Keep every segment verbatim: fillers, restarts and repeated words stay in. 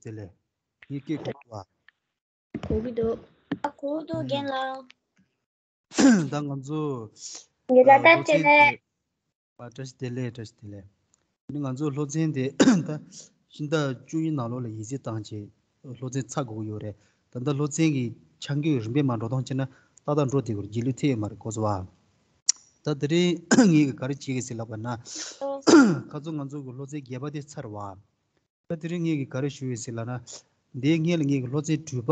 དེ་ལས། ངའི་སྐད་གོ་བ། གོ་གི་འདུག་ཨ། གོ་འདུག་ཨུམ། རྒན་ལགས། ད་ང་ཚོ་ཉེ་ལ་ཨ་ད་སློབ་ཚན་དེ་ལས། དེ་ཨ། བཀྲ་ཤིས་བདེ་ལེགས། བཀྲ་ཤིས་བདེ་ལེགས། ཨ་ནི་ང་ཚོ་སློབ་ཚན་དེ་ད་ཕྱི་ཟླ་བཅུ་གཉིས་ནང་ལོགས་ལ་ཡིག་ཚད་བཏང་བྱས་སློབ་ཚན་ཚར་དགོས་ཀྱི་ཡོད་རེད། ད་ལྟ་སློབ་ཚན་གྱི་ཆ་འགོད་རིམ་པས་མར་འགྲོ་སྟངས་བྱས་ན་ཏག་ཏག་འགྲོ་བསྡད་ཀྱི་ཡོད་རེད། རྗེས་ལུས་ཐེབས་ཡོད་མ་རེད། གོ་སོང་བ། ད་དེ་རིང་ངས་ག་རེ་བྱེད་ཀྱི་ཟེར་ལབ་པ་ན། ཁ་སང་ང་ཚོ་གི་སློབ་ཚན་བརྒྱད་པ་དེ་ཚར་བ། ད་དེ་རིང་ངས་ག་རེ་ཞུ་ཡོད་ཟེར་ལབ་ན། འདིའི་སྔོན་ལ་ངས་ཀྱི་སློབ་ཚན་དྲུག་པ་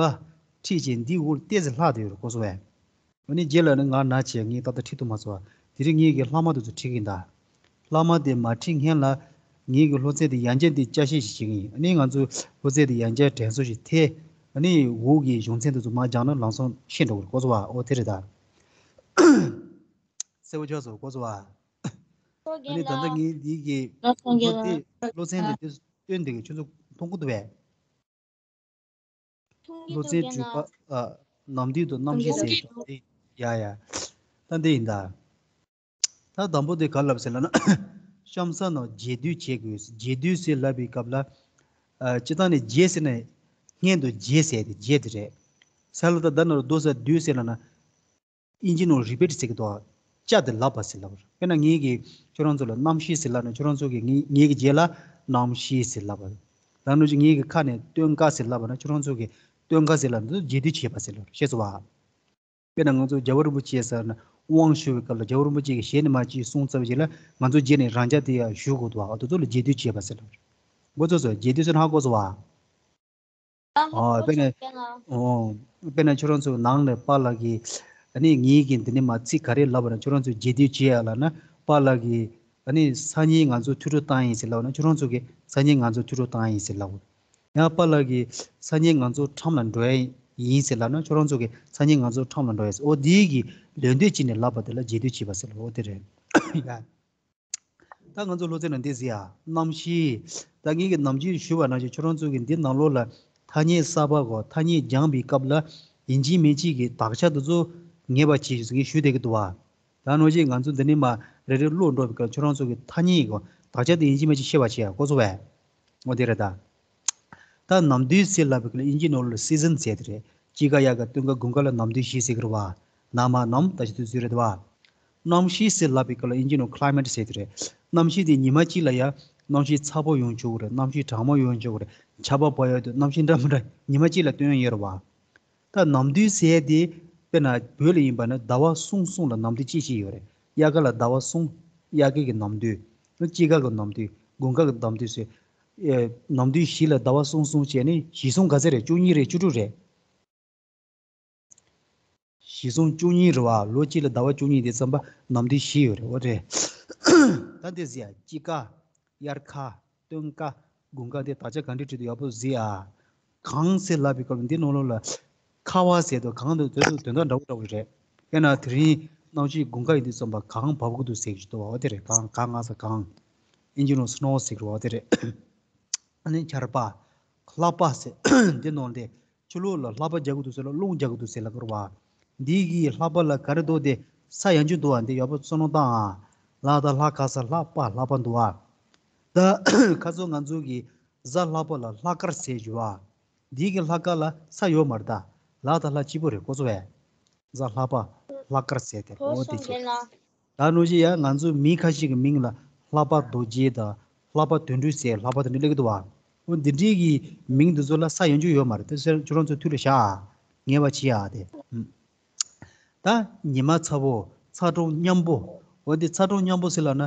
ཁྲིད་བྱས་འདིའི་འོག་ལ་ཏོག་ཙམ་ལྷག་བསྡད་ཡོད་རེད། གོ་སོང་བས། འོ་ནི་རྗེས་ལ་ནི་ང་ན་བྱས་ངས་ཏག་ཏག་ཁྲིད་ཐུབ་མ་སོང་བ། དེ་རིང་ངས་ཀྱི་ལྷག་མ་དེ་ཚོ་ཁྲིད་ཀྱིན་གདའ། ལྷག་མ་དེ་མ་ཁྲིད་སྔོན་ལ་ངས་ཀྱི་སློབ་ཚན་དེ་ཡང་བསྐྱར་དེ་བསྐྱར་ཞིབ་ཞིག་བྱེད་ཀྱི་ཡིན། ཨ་ནི་ང་ཚོས་སློབ་ཚན་དེ་ཡང་བསྐྱར་དྲན་གསོ་ཞིག་ཐེབས། ཨ་ནི་འོག་གི་གཞུང་ཚན་དེ་ཚོ་མར་སྦྱངས་ན་ལམ་སང་ཤེས་འགྲོ་གི་རེད། གོ་སོང་བ། འོ་དེ་རེད་ད། གསལ་པོ་ཆགས་སོང་། གོ་སོང་བ། ཨ་ནི་ད་ལྟ་ངས་འདི་གི་ལོ་དེ་སློབ་ཚན་དེ་དེ་སྟོན་དེ་གི་ཁྱོད་ཚོ་མཐོང་གི་འདུག་བས། སློབ་ཚན་དྲུག་པ། ཨ། ནམ་དུས་དང་གནམ་གཤིས་ཟེར་ཡ་ཡ། ད་འདི་ཡིན་ད། ད་དང་པོ་དེ་ག་ལབ་ཟེར་ལབ་ན། གཤམ་ས་ནང་རྗེས་ཟློས་བྱེད་དགོས། རྗེས་ཟློས་ཟེར་ལབ་པའི་སྐབས་ལ། ཨ། སྤྱིར་བཏང་ནས་རྗེས་ཟེར་ན་སྔོན་དུ་རྗེས་ཟེར་དེ་རྗེས་དེ་རེད། ས་ལ་ད་ད་ནར་རྡོ་ས་ཟློས་ཟེར་ལབ་ན། དབྱིན་ཇི་ནང་རི་པིཊ་ཟེར་གི་འདུག་ཅ་དེ་ལབ་པ་ཟེར་ལབ་པ་རེད། དཔེར་ན་ངེད་ཀྱིས་ཁྱོད་རང་ཚོ་ལ་གནམ་གཤིས་ཟེར་ལབ་ན་ཁྱོད་རང་ཚོ་གིས་ངེད་ངེད་ཀྱི་རྗེས་ལ་གནམ་གཤིས་ཟེར་ལབ་པ་རེད། ད་ནུ་ཅི་ངེད་ཀྱི་ཁ་ནས་སྟོན་ཀ་ཟེར་ལབ་པ་ན་ཁྱོད་རང་ཚོ་གིས་སྟོན་ཀ་ཟེར་ལབ་ན་རྗེས་ཟློས་བྱས་པ་ཟེར་ལབ་པ་རེད། ཤེས་སོང་བ། དཔེར་ན་ང་ཚོ་རྒྱལ་བ་རིན་པོ་ཆེ་ཟེར་ན་དབང་ཞུ་བའི་སྐབས་ལ་རྒྱལ་བ་རིན་པོ་ཆེ་གིས་ཞལ་ནས་མར་ཅིག་གསུངས་ཚར་བའི་རྗེས་ལ་ང་ཚོ་རྗེས་ནས་རང་འཇགས་དེ་ཡང་ཞུ་དགོས་འདུག་བ། དེ་ཚོ་ལ་རྗེས་ཟློས་བྱས་པ་ཟེར་ལབ་པ་རེད། མགོ་ཚོས་སོ། རྗེས་ཟློས་ཟེར་ན་ཧ་གོ་སོང་བ། ཨ། ཨོ། དཔེར་ན། ཨོ། དཔེར་ན་ཁྱོད་རང་ཚོ་ནང་ནས་པཱ་ལགས་ཀྱིས། ཨ་ནི་ངེད་ཀྱིས་འདི་ནས་མར་ཚིག་ག་རེ་ལབ་པ་ན་ཁྱོད་རང་ཚོས་རྗེས་ཟློས་བྱེད་ཡ་ལབ་ན་པཱ་ལགས་ཀྱིས། ཨ་ནི་སང་ཉིན་ང་ཚོ་ཐུགས་སྤྲོ་བཏང་ཡིན་ཟེར་ལབ་པ་ན་ཁྱོད་རང་ཚོ་གིས་སང་ཉིན་ང་ཚོ་ཐུགས་སྤྲོ་བཏང་ཡིན་ཟེར་ལབ། ཡང་པཱ་ལགས་ཀྱིས་སང་ཉིན་ང་ཚོ་ཁྲམ་ལ་འགྲོ་ཡ་ཡིན་ཟེར་ལབ་ན་ཁྱོད་རང་ཚོ་གིས་སང་ཉིན་ང་ཚོ་ཁྲམ་ལ་འགྲོ་ཡ་ཟེར། ཨོ་དེའི་གི་ལན་འདེབས་བྱས་ནས་ལབ་པ་དེ་ལ་རྗེས་ཟློས་བྱས་པ་ཟེར་ལབ། ཨོ་དེ་རེད། ཡ། ད་ང་ཚོ་སློབ་ཚན་ནང་འདི་ཟེར་ཡ། གནམ་གཤིས། ད་ངེད་ཀྱིས་ནམ་རྒྱུན་ཞུས་པ་ནང་བཞིན་ཁྱོད་རང་ཚོ་གིས་འདི་ནང་ལོགས་ལ་ཐ་སྙད་གསར་པ་གོ། ཐ་སྙད་སྦྱངས་པའི་སྐབས་ལ་ཡིན་གཅིག་མིན་གཅིག་གི་དག་ཆ་དེ་ཚོ་ངེས་པ་བྱེད་ཞེས་ངས་ཞུས་བསྡད་ཀྱི་འདུག་བ། ད་ནང་བཞིན་ང་ཚོ་འདི་ནས་མར་རེ་རེ་ཀློག་འགྲོ་བའི་སྐབས་ཁྱོད་རང་ཚོ་གིས་ཐ་སྙད་གོ་དག་ཆ་དེ་ཡིན་གཅིག་མིན་གཅིག་ཤེས་པ་བྱེད་ཡ། གོ་སོང་བས། འོ་དེ་རེད་ད། ད་ནམ་དུས་ཟེར་ལབ་པའི་སྐབས་ལ་དབྱིན་ཇི་ནང་ལ་སི་ཛན་ཟེར་དེ་རེད། དཔྱིད་ཀ་དབྱར་ཁ་སྟོན་ཁ་དགུན་ཁ་ལ་ནམ་དུས་བཞི་ཟེར་གི་རེད་བ། ན་མ་ནམ་ད་ཅི་དུས་ཚོད་རེད་བ། གནམ་གཤིས་ཟེར་ལབ་པའི་སྐབས་ལ་དབྱིན་ཇི་ནང་ཁ་ལི་མེཊ་ཟེར་དེ་རེད། གནམ་གཤིས་དེ་ཉི་མ་གཅིག་ལ་ཡ་གནམ་གཤིས་ཚ་པོ་ཡོང་ཆོག་གི་རེད། གནམ་གཤིས་གྲང་མོ་ཡོང་ཆོག་གི་རེད། ཆར་པ་བབས་ཡ་དུས་གནམ་གཤིས་འདྲ་མི་འདྲ་ཉི་མ་གཅིག་ལ་སྟོན་ཡ་ཡོད་རེད་བ། ད་ནམ་དུས་ཟེར་དེ་དཔེར་ན་བོད་ལ་ཡིན་པ་ན་ཟླ་བ་གསུམ་གསུམ་ལ་ནམ་དུས་གཅིག་གཅིག་ཡོད་རེད། དབྱར་ཁ་ལ་ཟླ་བ་གསུམ། དབྱར་ཁ་གི་ནམ་དུས། དཔྱིད་ཀ་གི་ནམ་དུས། དགུན་ཁ་གི་ནམ་དུས་ཟེར། ཨེ། ནམ་དུས་བཞི་ལ་ཟླ་བ་གསུམ་གསུམ་བྱས་ནས་བཞི་གསུམ་ག་ཚོད་རེད། བཅུ་གཉིས་རེད། བཅུ་དྲུག་རེད། བཞི་གསུམ་བཅུ་གཉིས་རེད་བ། ལོ་གཅིག་ལ་ཟླ་བ་བཅུ་གཉིས་དེ་ཙམ་པ་ནམ་དུས་བཞི་ཡོད་རེད། འོ་རེད། ད་འདི་ཟེར་ཡ། དཔྱིད་ཀ། དབྱར་ཁ། སྟོན་ཁ། དགུན་ཁ་འདི་དག་ཆ་ག་འདྲ་བྲིས་འདུག་ཡག་པོ་གཟིགས་ཨ། གངས་ཟེར་ལབ་པའི་སྐབས་འདི་ནང་ལོགས་ལ་ཁ་བ་ཟེར་འདུག་གངས་འདི་དོན་དུ་དོན་དག་འདྲ་བོ་འདྲ་བོ་རེད། དཔེར་ན་དེ་རིང་གནམ་གཤིས་དགུན་ཁ་ཡིན་དུས་ཙམ་པ་གངས་བབས་ཀྱི་འདུག་ཟེར་གྱི་འདུག་འོ་དེ་རེད། གངས་གངས་ང་ས་གངས། ཨིན་ཇི་ནང་སི་ནོ་ཟེར་གྱི་འོ་དེ་རེད། ཨ་ནི་ཆར་པ། ལྷགས་པ་ཟེར་འདི་ནང་ལ་ཆུ་ལོག་ལ་ལྷགས་པ་རྒྱག་གི་འདུག་ཟེར་ལ་རླུང་རྒྱག་གི་འདུག་ཟེར་ལབ་ཀྱི་རེད་བ། འདི་གི་ལྷགས་པ་ལ་ག་རེ་འདུག་དེ་ས་ཡང་ཆུ་འདུག་བ། འདི་ཡག་པོ་བསམ་བློ་བཏང་ཨ། ལ་དང་ལྷ་ག་ས་ལྷགས་པ་ལྷགས་པ་འདུག་བ། ད་ཁ་སང་ང་ཚོ་གི་གཟའ་ལྷག་པ་ལ་ལྷག་དཀར་ཟེར་གྱི་བ། འདི་གི་ལྷག་དཀར་ལ་ས་ཡོད་མ་རེད་ད། ལ་དང་ལྷ་གཅིག་པོ་རེད། གོ་སོང་བས། གཟའ་ལྷག་པ་ལྷག་དཀར་ཟེར་དེ་འོ་དེ་ཆེ། ད་ནོ་ཅི་ཡ་ང་ཚོ་མི་ཁ་ཤས་ཀྱི་མིང་ལ་ལྷག་པ་རྡོ་རྗེ་དང་ལྷག་པ་དོན་གྲུབ་ཟེར་ལྷག་པ་དེ་འདྲ་སླེབས་ཀྱི་འདུག་བ། འོ་འདི་འདྲའི་གི་མིང་འདི་ཚོ་ལ་ས་ཡོང་རྒྱུ་ཡོད་མ་རེད། དེ་ཚོ་ཁྱོད་རང་ཚོ་ཐུགས་ལ་བཞག་ཨ། ངེས་པ་བྱེད་ཨ་དེ། ད་ཉི་མ་ཚ་པོ་ཚ་གྲང་མཉམ་པོ། འོ་དེ་ཚ་གྲང་མཉམ་པོ་ཟེར་ལབ་ན་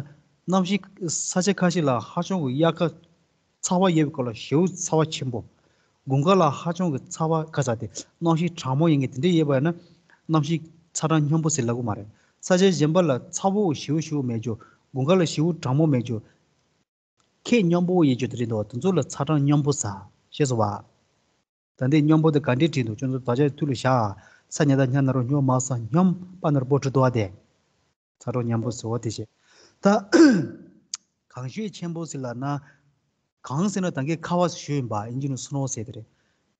གནམ་གཤིས་ས་ཆ་ཁ་ཤས་ལ་ཧ་ཅང་གི་དབྱར་ཁ་ཚ་བ་ཡོད་པའི་སྐོར་ལ་ཞེ་པོ་ཚ་བ་ཆེན་པོ། དགུན་ཁ་ལ་ཧ་ཅང་གི་ཚ་བ་ཁ་ཚ་དེ་གནམ་གཤིས་གྲང་མོ་ཡིན་མཁན་དེ་འདྲ་ཡོད་པ་ཡིན་ན་གནམ་གཤིས་ཚ་གྲང་མཉམ་པོ་ཟེར་ལབ་ཀྱི་མ་རེད། ས་ཆ་གཞན་པ་ལ་ཚ་པོ་ཞེ་པོ་ཞེ་པོ་མེད་རྒྱུ། དགུན་ཁ་ལ་ཞེ་པོ་གྲང་མོ་མེད་རྒྱུ། ཁྱད་མཉམ་པོ་ཡོད་རྒྱུ་དེ་རེད་འདུག་དེ་ཚོ་ལ་ཚ་གྲང་མཉམ་པོ་ཟེར། ཤེས་སོང་བ། ད་འདི་མཉམ་པོ་དེ་ག་འདྲས་བྲིས་འདུག་ཁྱོད་ཚོ་ད་ཆ་ཐུགས་ལ་བཞག་ས་ཉ་ད་ཉ་ན་རོ་སྨྱོ་མ་ས་སྙོམས་པ་ན་རོ་པོ་བྲིས་འདུག་བ་དེ། ཚ་གྲང་མཉམ་པོ་ཟེར་བ་དེ་བྱས། ད་གངས་ཤུད་ཆེན་པོ་ཟེར་ལབ་ན། གངས་ཟེར་ན་ད་གིན་ཁ་བ་ཞུ་ཡིན་པ། ཨིན་ཇི་ནང་སི་ནོ་ཟེར་དེ་རེད།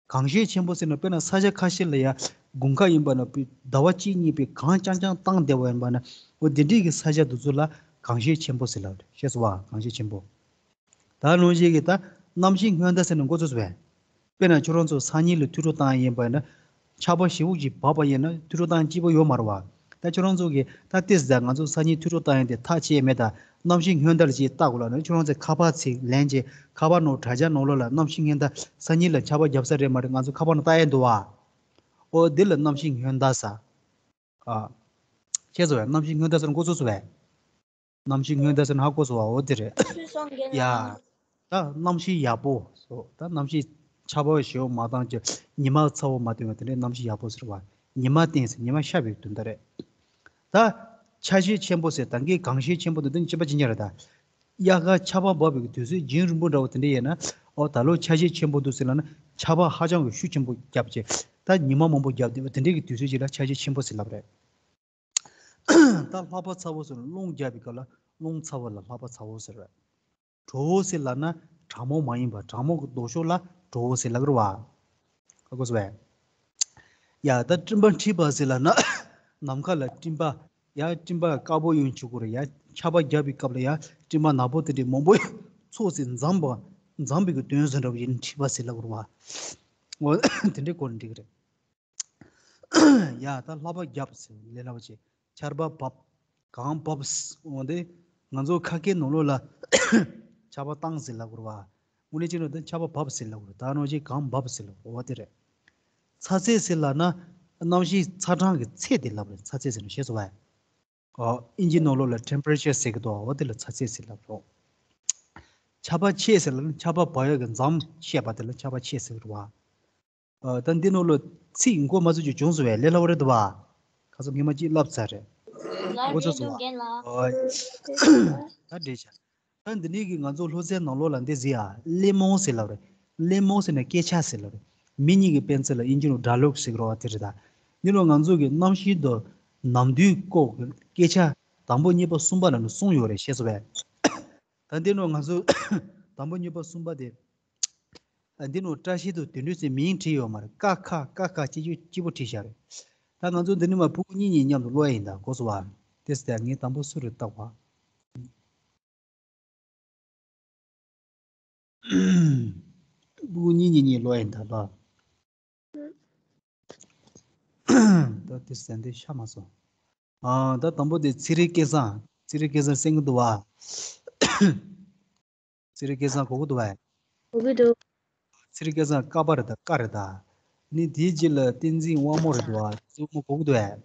གངས་ཤུད་ཆེན་པོ་ཟེར་ན་དཔེར་ན་ས་ཆ་ཁ་ཤས་ལ་ཡ་དགུན་ཁ་ཡིན་པ་ན་ཟླ་བ་གཅིག་གཉིས་པའི་གངས་རྐྱང་རྐྱང་བཏང་བསྡད་པ་ཡིན་པ་ན། འོ་དེ་འདྲའི་གི་ས་ཆ་དེ་ཚོ་ལ་གངས་ཤུད་ཆེན་པོ་ཟེར་ལབ་རེད། ཤེས་སོང་བ། གངས་ཤུད་ཆེན་པོ། ད་ནང་བཞིན་གྱི་ད་གནམ་གཤིས་སྔོན་བརྡ་ཟེར་ནས་འགོ་ཚུགས་པས། དཔེར་ན་ཁྱོད་རང་ཚོ་སང་ཉིན་ལ་ཐུགས་སྤྲོ་བཏང་ཡིན་པ་ཡིན་ན། ཆར་པ་ཞེ་པོ་ཅིག་བབས་པ་ཡིན་ན་ཐུགས་སྤྲོ་བཏང་སྐྱིད་པོ་ཡོད་མ་རེད་བ། ད་ཁྱོད་རང་ཚོ་གིས་ད་ཏོག་ཙམ་ང་ཚོ་སང་ཉིན་ཐུགས་སྤྲོ་བཏང་ཡིན་དེ་ཐག་བཅད་མེད་ད། གནམ་གཤིས་སྔོན་བརྡ་ལ་ཅིག་བལྟ་དགོས་ལབ་ན། ཁྱོད་རང་ཚོས་ཁ་པར་ཅིག་ལེན་བྱས། ཁ་པར་ནང་དྲ་རྒྱ་ནང་ལོགས་ལ་གནམ་གཤིས་སྔོན་བརྡ་སང་ཉིན་ལ་ཆར་པ་བརྒྱབ་ས་རེད་མ་རེད། ང་ཚོ་ཁ་པར་ནང་བལྟ་ཡས་འདུག་བ། ཨོ་འདི་ལ་གནམ་གཤིས་སྔོན་བརྡ་ཟེར། ཨ། ཤེས་སོང་བས། གནམ་གཤིས་སྔོན་བརྡ་ཟེར་མགོ་ཚོས་སོང་བས། གནམ་གཤིས་སྔོན་བརྡ་ཟེར་ཧ་གོ་སོང་བ། འོ་དེ་རེད། ཡ། ད་གནམ་གཤིས་ཡག་པོ་སོ། ད་གནམ་གཤིས་ཆར་པ་ཞེ་པོ་མ་བཏང་བྱས། ཉི་མ་ཚ་པོ་མ་བཏོན་པ་དེ་འདྲའི་གནམ་གཤིས་ཡག་པོ་ཟེར་བ། ཉི་མ་བསྟན་ཟེར། ཉི་མ་ཤར་བའི་དོན་དག་རེད། ད་ཆ་ཤས་ཆེན་པོ་ཟེར། ད་གིན་གང་ཤས་ཆེན་པོ་དེ་དོན་གཅིག་པ་གཅིག་རྐྱང་རེད་ད། དབྱར་ཁ་ཆར་པ་བབས་པའི་དུས་ཚོད་རྒྱུན་རིང་པོ་འདྲ་བོ་དེ་འདྲ་ཡིན་ན། ཨོ་ད་ལོ་ཆ་ཤས་ཆེན་པོ་འདུག་ཟེར་ལབ་ན། ཆར་པ་ཧ་ཅང་གི་ཤུགས་ཆེན་པོ་བརྒྱབ་བྱས། ད་ཉི་མ་མང་པོ་བརྒྱབ་བསྡད་པ་དེ་འདྲའི་གི་དུས་ཚོད་ཅིག་ལ་ཆ་ཤས་ཆེན་པོ་ཟེར་ལབ་རེད། ད་ལྷགས་པ་ཚ་པོ་ཟེར་ན་རླུང་རྒྱག་པའི་སྐབས་ལ་རླུང་ཚ་པོ་ལ་ལྷགས་པ་ཚ་པོ་ཟེར་བས། དྲོ་པོ་ཟེར་ལབ་ན་གྲང་མོ་མ་ཡིན་པ། གྲང་མོ་གི་ལྡོག་ཕྱོགས་ལ་དྲོ་པོ་ཟེར་ལབ་ཀྱི་རེད་བ། ཧ་གོ་སོང་བས། ཡ་ད་སྤྲིན་པ་འཁྲིགས་པ་ཟེར་ལབ་ན་ནམ་མཁའ་ལ་སྤྲིན་པ། ཡ་སྤྲིན་པ་དཀར་པོ་ཡོང་བཅུག་གི་རེད། ཡ་ཆར་པ་བརྒྱབ་པའི་སྐབས་ལ་ཡ་སྤྲིན་པ་ནག་པོ་དེ་འདྲའི་མང་པོ་ཚོགས་ཟེར་འཛོམས་པ། འཛོམས་པའི་གི་དོན་ཟེར་འདྲ་བོ་ཡིན། འཁྲིགས་པ་ཟེར་ལབ་ཀྱི་རེད་བ། འོ་དེ་འདྲའི་སྐོར་ནས་འགྲིག་གི་རེད། ཡ་ད་ལྷགས་པ་བརྒྱབ་ཟེར་ལས་སླ་པོ་བྱས། ཆར་པ་བབས། གངས་བབས། འོ་དེ་ང་ཚོ་ཁ་སྐད་ནང་ལོགས་ལ་ཆར་པ་བཏང་ཟེར་ལབ་དགོས་རེད་བ། དངོས་གནས་བྱས་ན་དེ་ཆར་པ་བབས་ཟེར་ལབ་དགོས་རེད། ད་ནང་བཞིན་གངས་བབས་ཟེར་ལབ་དགོས། འོ་དེ་རེད། ཚ་ཚད་ཟེར་ལབ་ན་གནམ་གཤིས་ཚ་གྲང་གི་ཚད་དེ་ལབ་རེད། ཚ་ཚད་ཟེར་ན་ཤེས་སོང་བས། ཨོ་ཨིན་ཇི་ནང་ལོགས་ལ་temperature ཟེར་གི་འདུག་འོ་དེ་ལ་ཚ་ཚད་ཟེར་ལབ་རེད། ཆར་པ་ཆེ་ཟེར་ལབ་ན་ཆར་པ་བབས་ཡག་གི་འཛོམས་བཤད་པ་དེ་ལ་ཆར་པ་ཆེ་ཟེར་གི་རེད་བ། ཨ་ད་འདི་ནང་ལོགས་ཚིག་མགོ་མ་ཚོས་ཀྱི་བྱུང་སོང་བས། ལས་སླ་པོ་རེད་འདུག་བ། ཁ་སང་ངས་མ་གཅིག་བསླབས་ཚར་རེད། ལ་མགོ་ཚོས་རེད་སོང་ནོ་བ། རྒན་ལགས། ཨོ་ད་འགྲིག་ཤག་ད་འདི་ནས་ཀྱི་ང་ཚོ་སློབ་ཚན་ནང་ལོགས་ལ་འདི་ཟེར་ཡ། ལེ་མོ་ཟེར་ལབ་རེད། ལེ་མོ་ཟེར་ན་སྐད་ཆ་ཟེར་ལབ་རེད། མི་གཉིས་ཀྱི་སྤེལ་ཚུལ་ལ་ཨིན་ཇི་ནང་dialogue ཟེར་གི་རེད་བ། དེ་རེད་ད། འདི་ནང་ང་ཚོ་གི་གནམ་གཤིས་དང་ནམ་དུས་སྐོར་གྱི་སྐད་ཆ་དང་པོ་གཉིས་པ་གསུམ་པ་ལ་ནི་གསུམ་ཡོད་རེད། ཤེས་སོང་བས། ད་འདི་ནང་ང་ཚོ་དང་པོ་གཉིས་པ་གསུམ་པ་དེ། ཨ་འདི་ནང་བཀྲ་ཤིས་དང་དོན་གྲུབ་ཟེར་མིང་བྲིས་ཡོད་མ་རེད། ཀ་ཁ་ཀ་ཁ་གཅིག་གཅིག་གཅིག་པོ་བྲིས་བཞག་རེད། ད་ང་ཚོ་འདི་ནས་མར་ཕྲུ་གུ་གཉིས་གཉིས་མཉམ་དུ་ཀློག་ཡ་ཡིན་ད། གོ་སོང་བ། དེ་ཟེར་ངས་དང་པོ་སུ་རེད་བལྟ་བ། ཕྲུ་གུ་གཉིས་གཉིས་གཉིས་ཀློག་ཡ་ཡིན་ད་ལ། ད་དེ་ཟེར་འདི་ཤ་མ་སོང་། ཨ་ད་དང་པོ་དེ་ཚེ་རིང་སྐལ་བཟང་། ཚེ་རིང་སྐལ་བཟང་གསན་གི་འདུག་བ། ཚེ་རིང་སྐལ་བཟང་གོ་གི་འདུག་བས། གོ་གི་འདུག་ཚེ་རིང་སྐལ་བཟང་ཀ་པ་རེད་ད། ཀ་རེད་ད། ནི་དེའི་རྗེས་ལ་བསྟན་འཛིན་དབང་མོ་རེད་འདུག་བ། བསྟན་འཛིན་དབང་མོ་གོ་གི་འདུག་བས།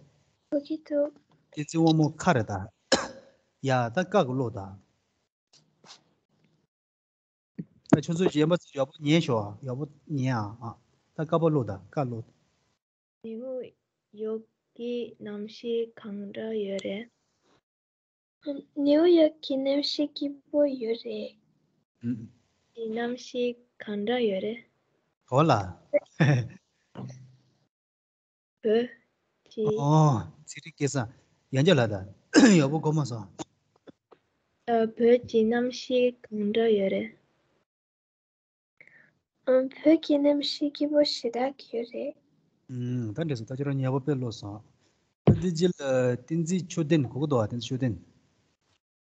གོ་གི་འདུག་བསྟན་འཛིན་དབང་མོ་ཁ་རེད་ད། ཡ་ད་ཀ་གི་ཀློག་ད། ད་ཁྱོད་ཚོ་གཞན་པ་ཚོ་ཡག་པོ་ཉན་ཤོག་ཡག་པོ་ཉན་ཨ། ཨ་ད་ཀ་པ་ཀློག་ད། ཀ་ཀློག་ད། ནིའུ་ཡོག་གི་གནམ་གཤིས་གང་འདྲ་ཡོད་རེད། ནིའུ་ཡོག་གི་གནམ་གཤིས་སྐྱིད་པོ་ཡོད་རེད། ཨུམ། གི་གནམ་གཤིས་གང་འདྲ་ཡོད་རེད། འོ་ལ། བོད་ཀྱི། ཨོ། ཚེ་རིང་སྐལ་བཟང་། ཡང་བསྐྱར་ལབ་དང་། ཡག་པོ་གོ་མ་སོང་། ཨ། བོད་ཀྱི་གནམ་གཤིས་གང་འདྲ་ཡོད་རེད། ཨ། བོད་ཀྱི་གནམ་གཤིས་སྐྱིད་པོ་ཞེ་དྲག་ཡོད་རེད། ཨུམ། ད་འགྲིག་སོང་། ད་ཁྱོད་རང་ཉེ་པོ་དཔེ་ཀློག་སོང་། ད་འདི་རྗེས་ལ་བསྟན་འཛིན་ཆོས་ལྡན། གོ་གི་འདུག་བ། བསྟན་འཛིན་ཆོས་ལྡན།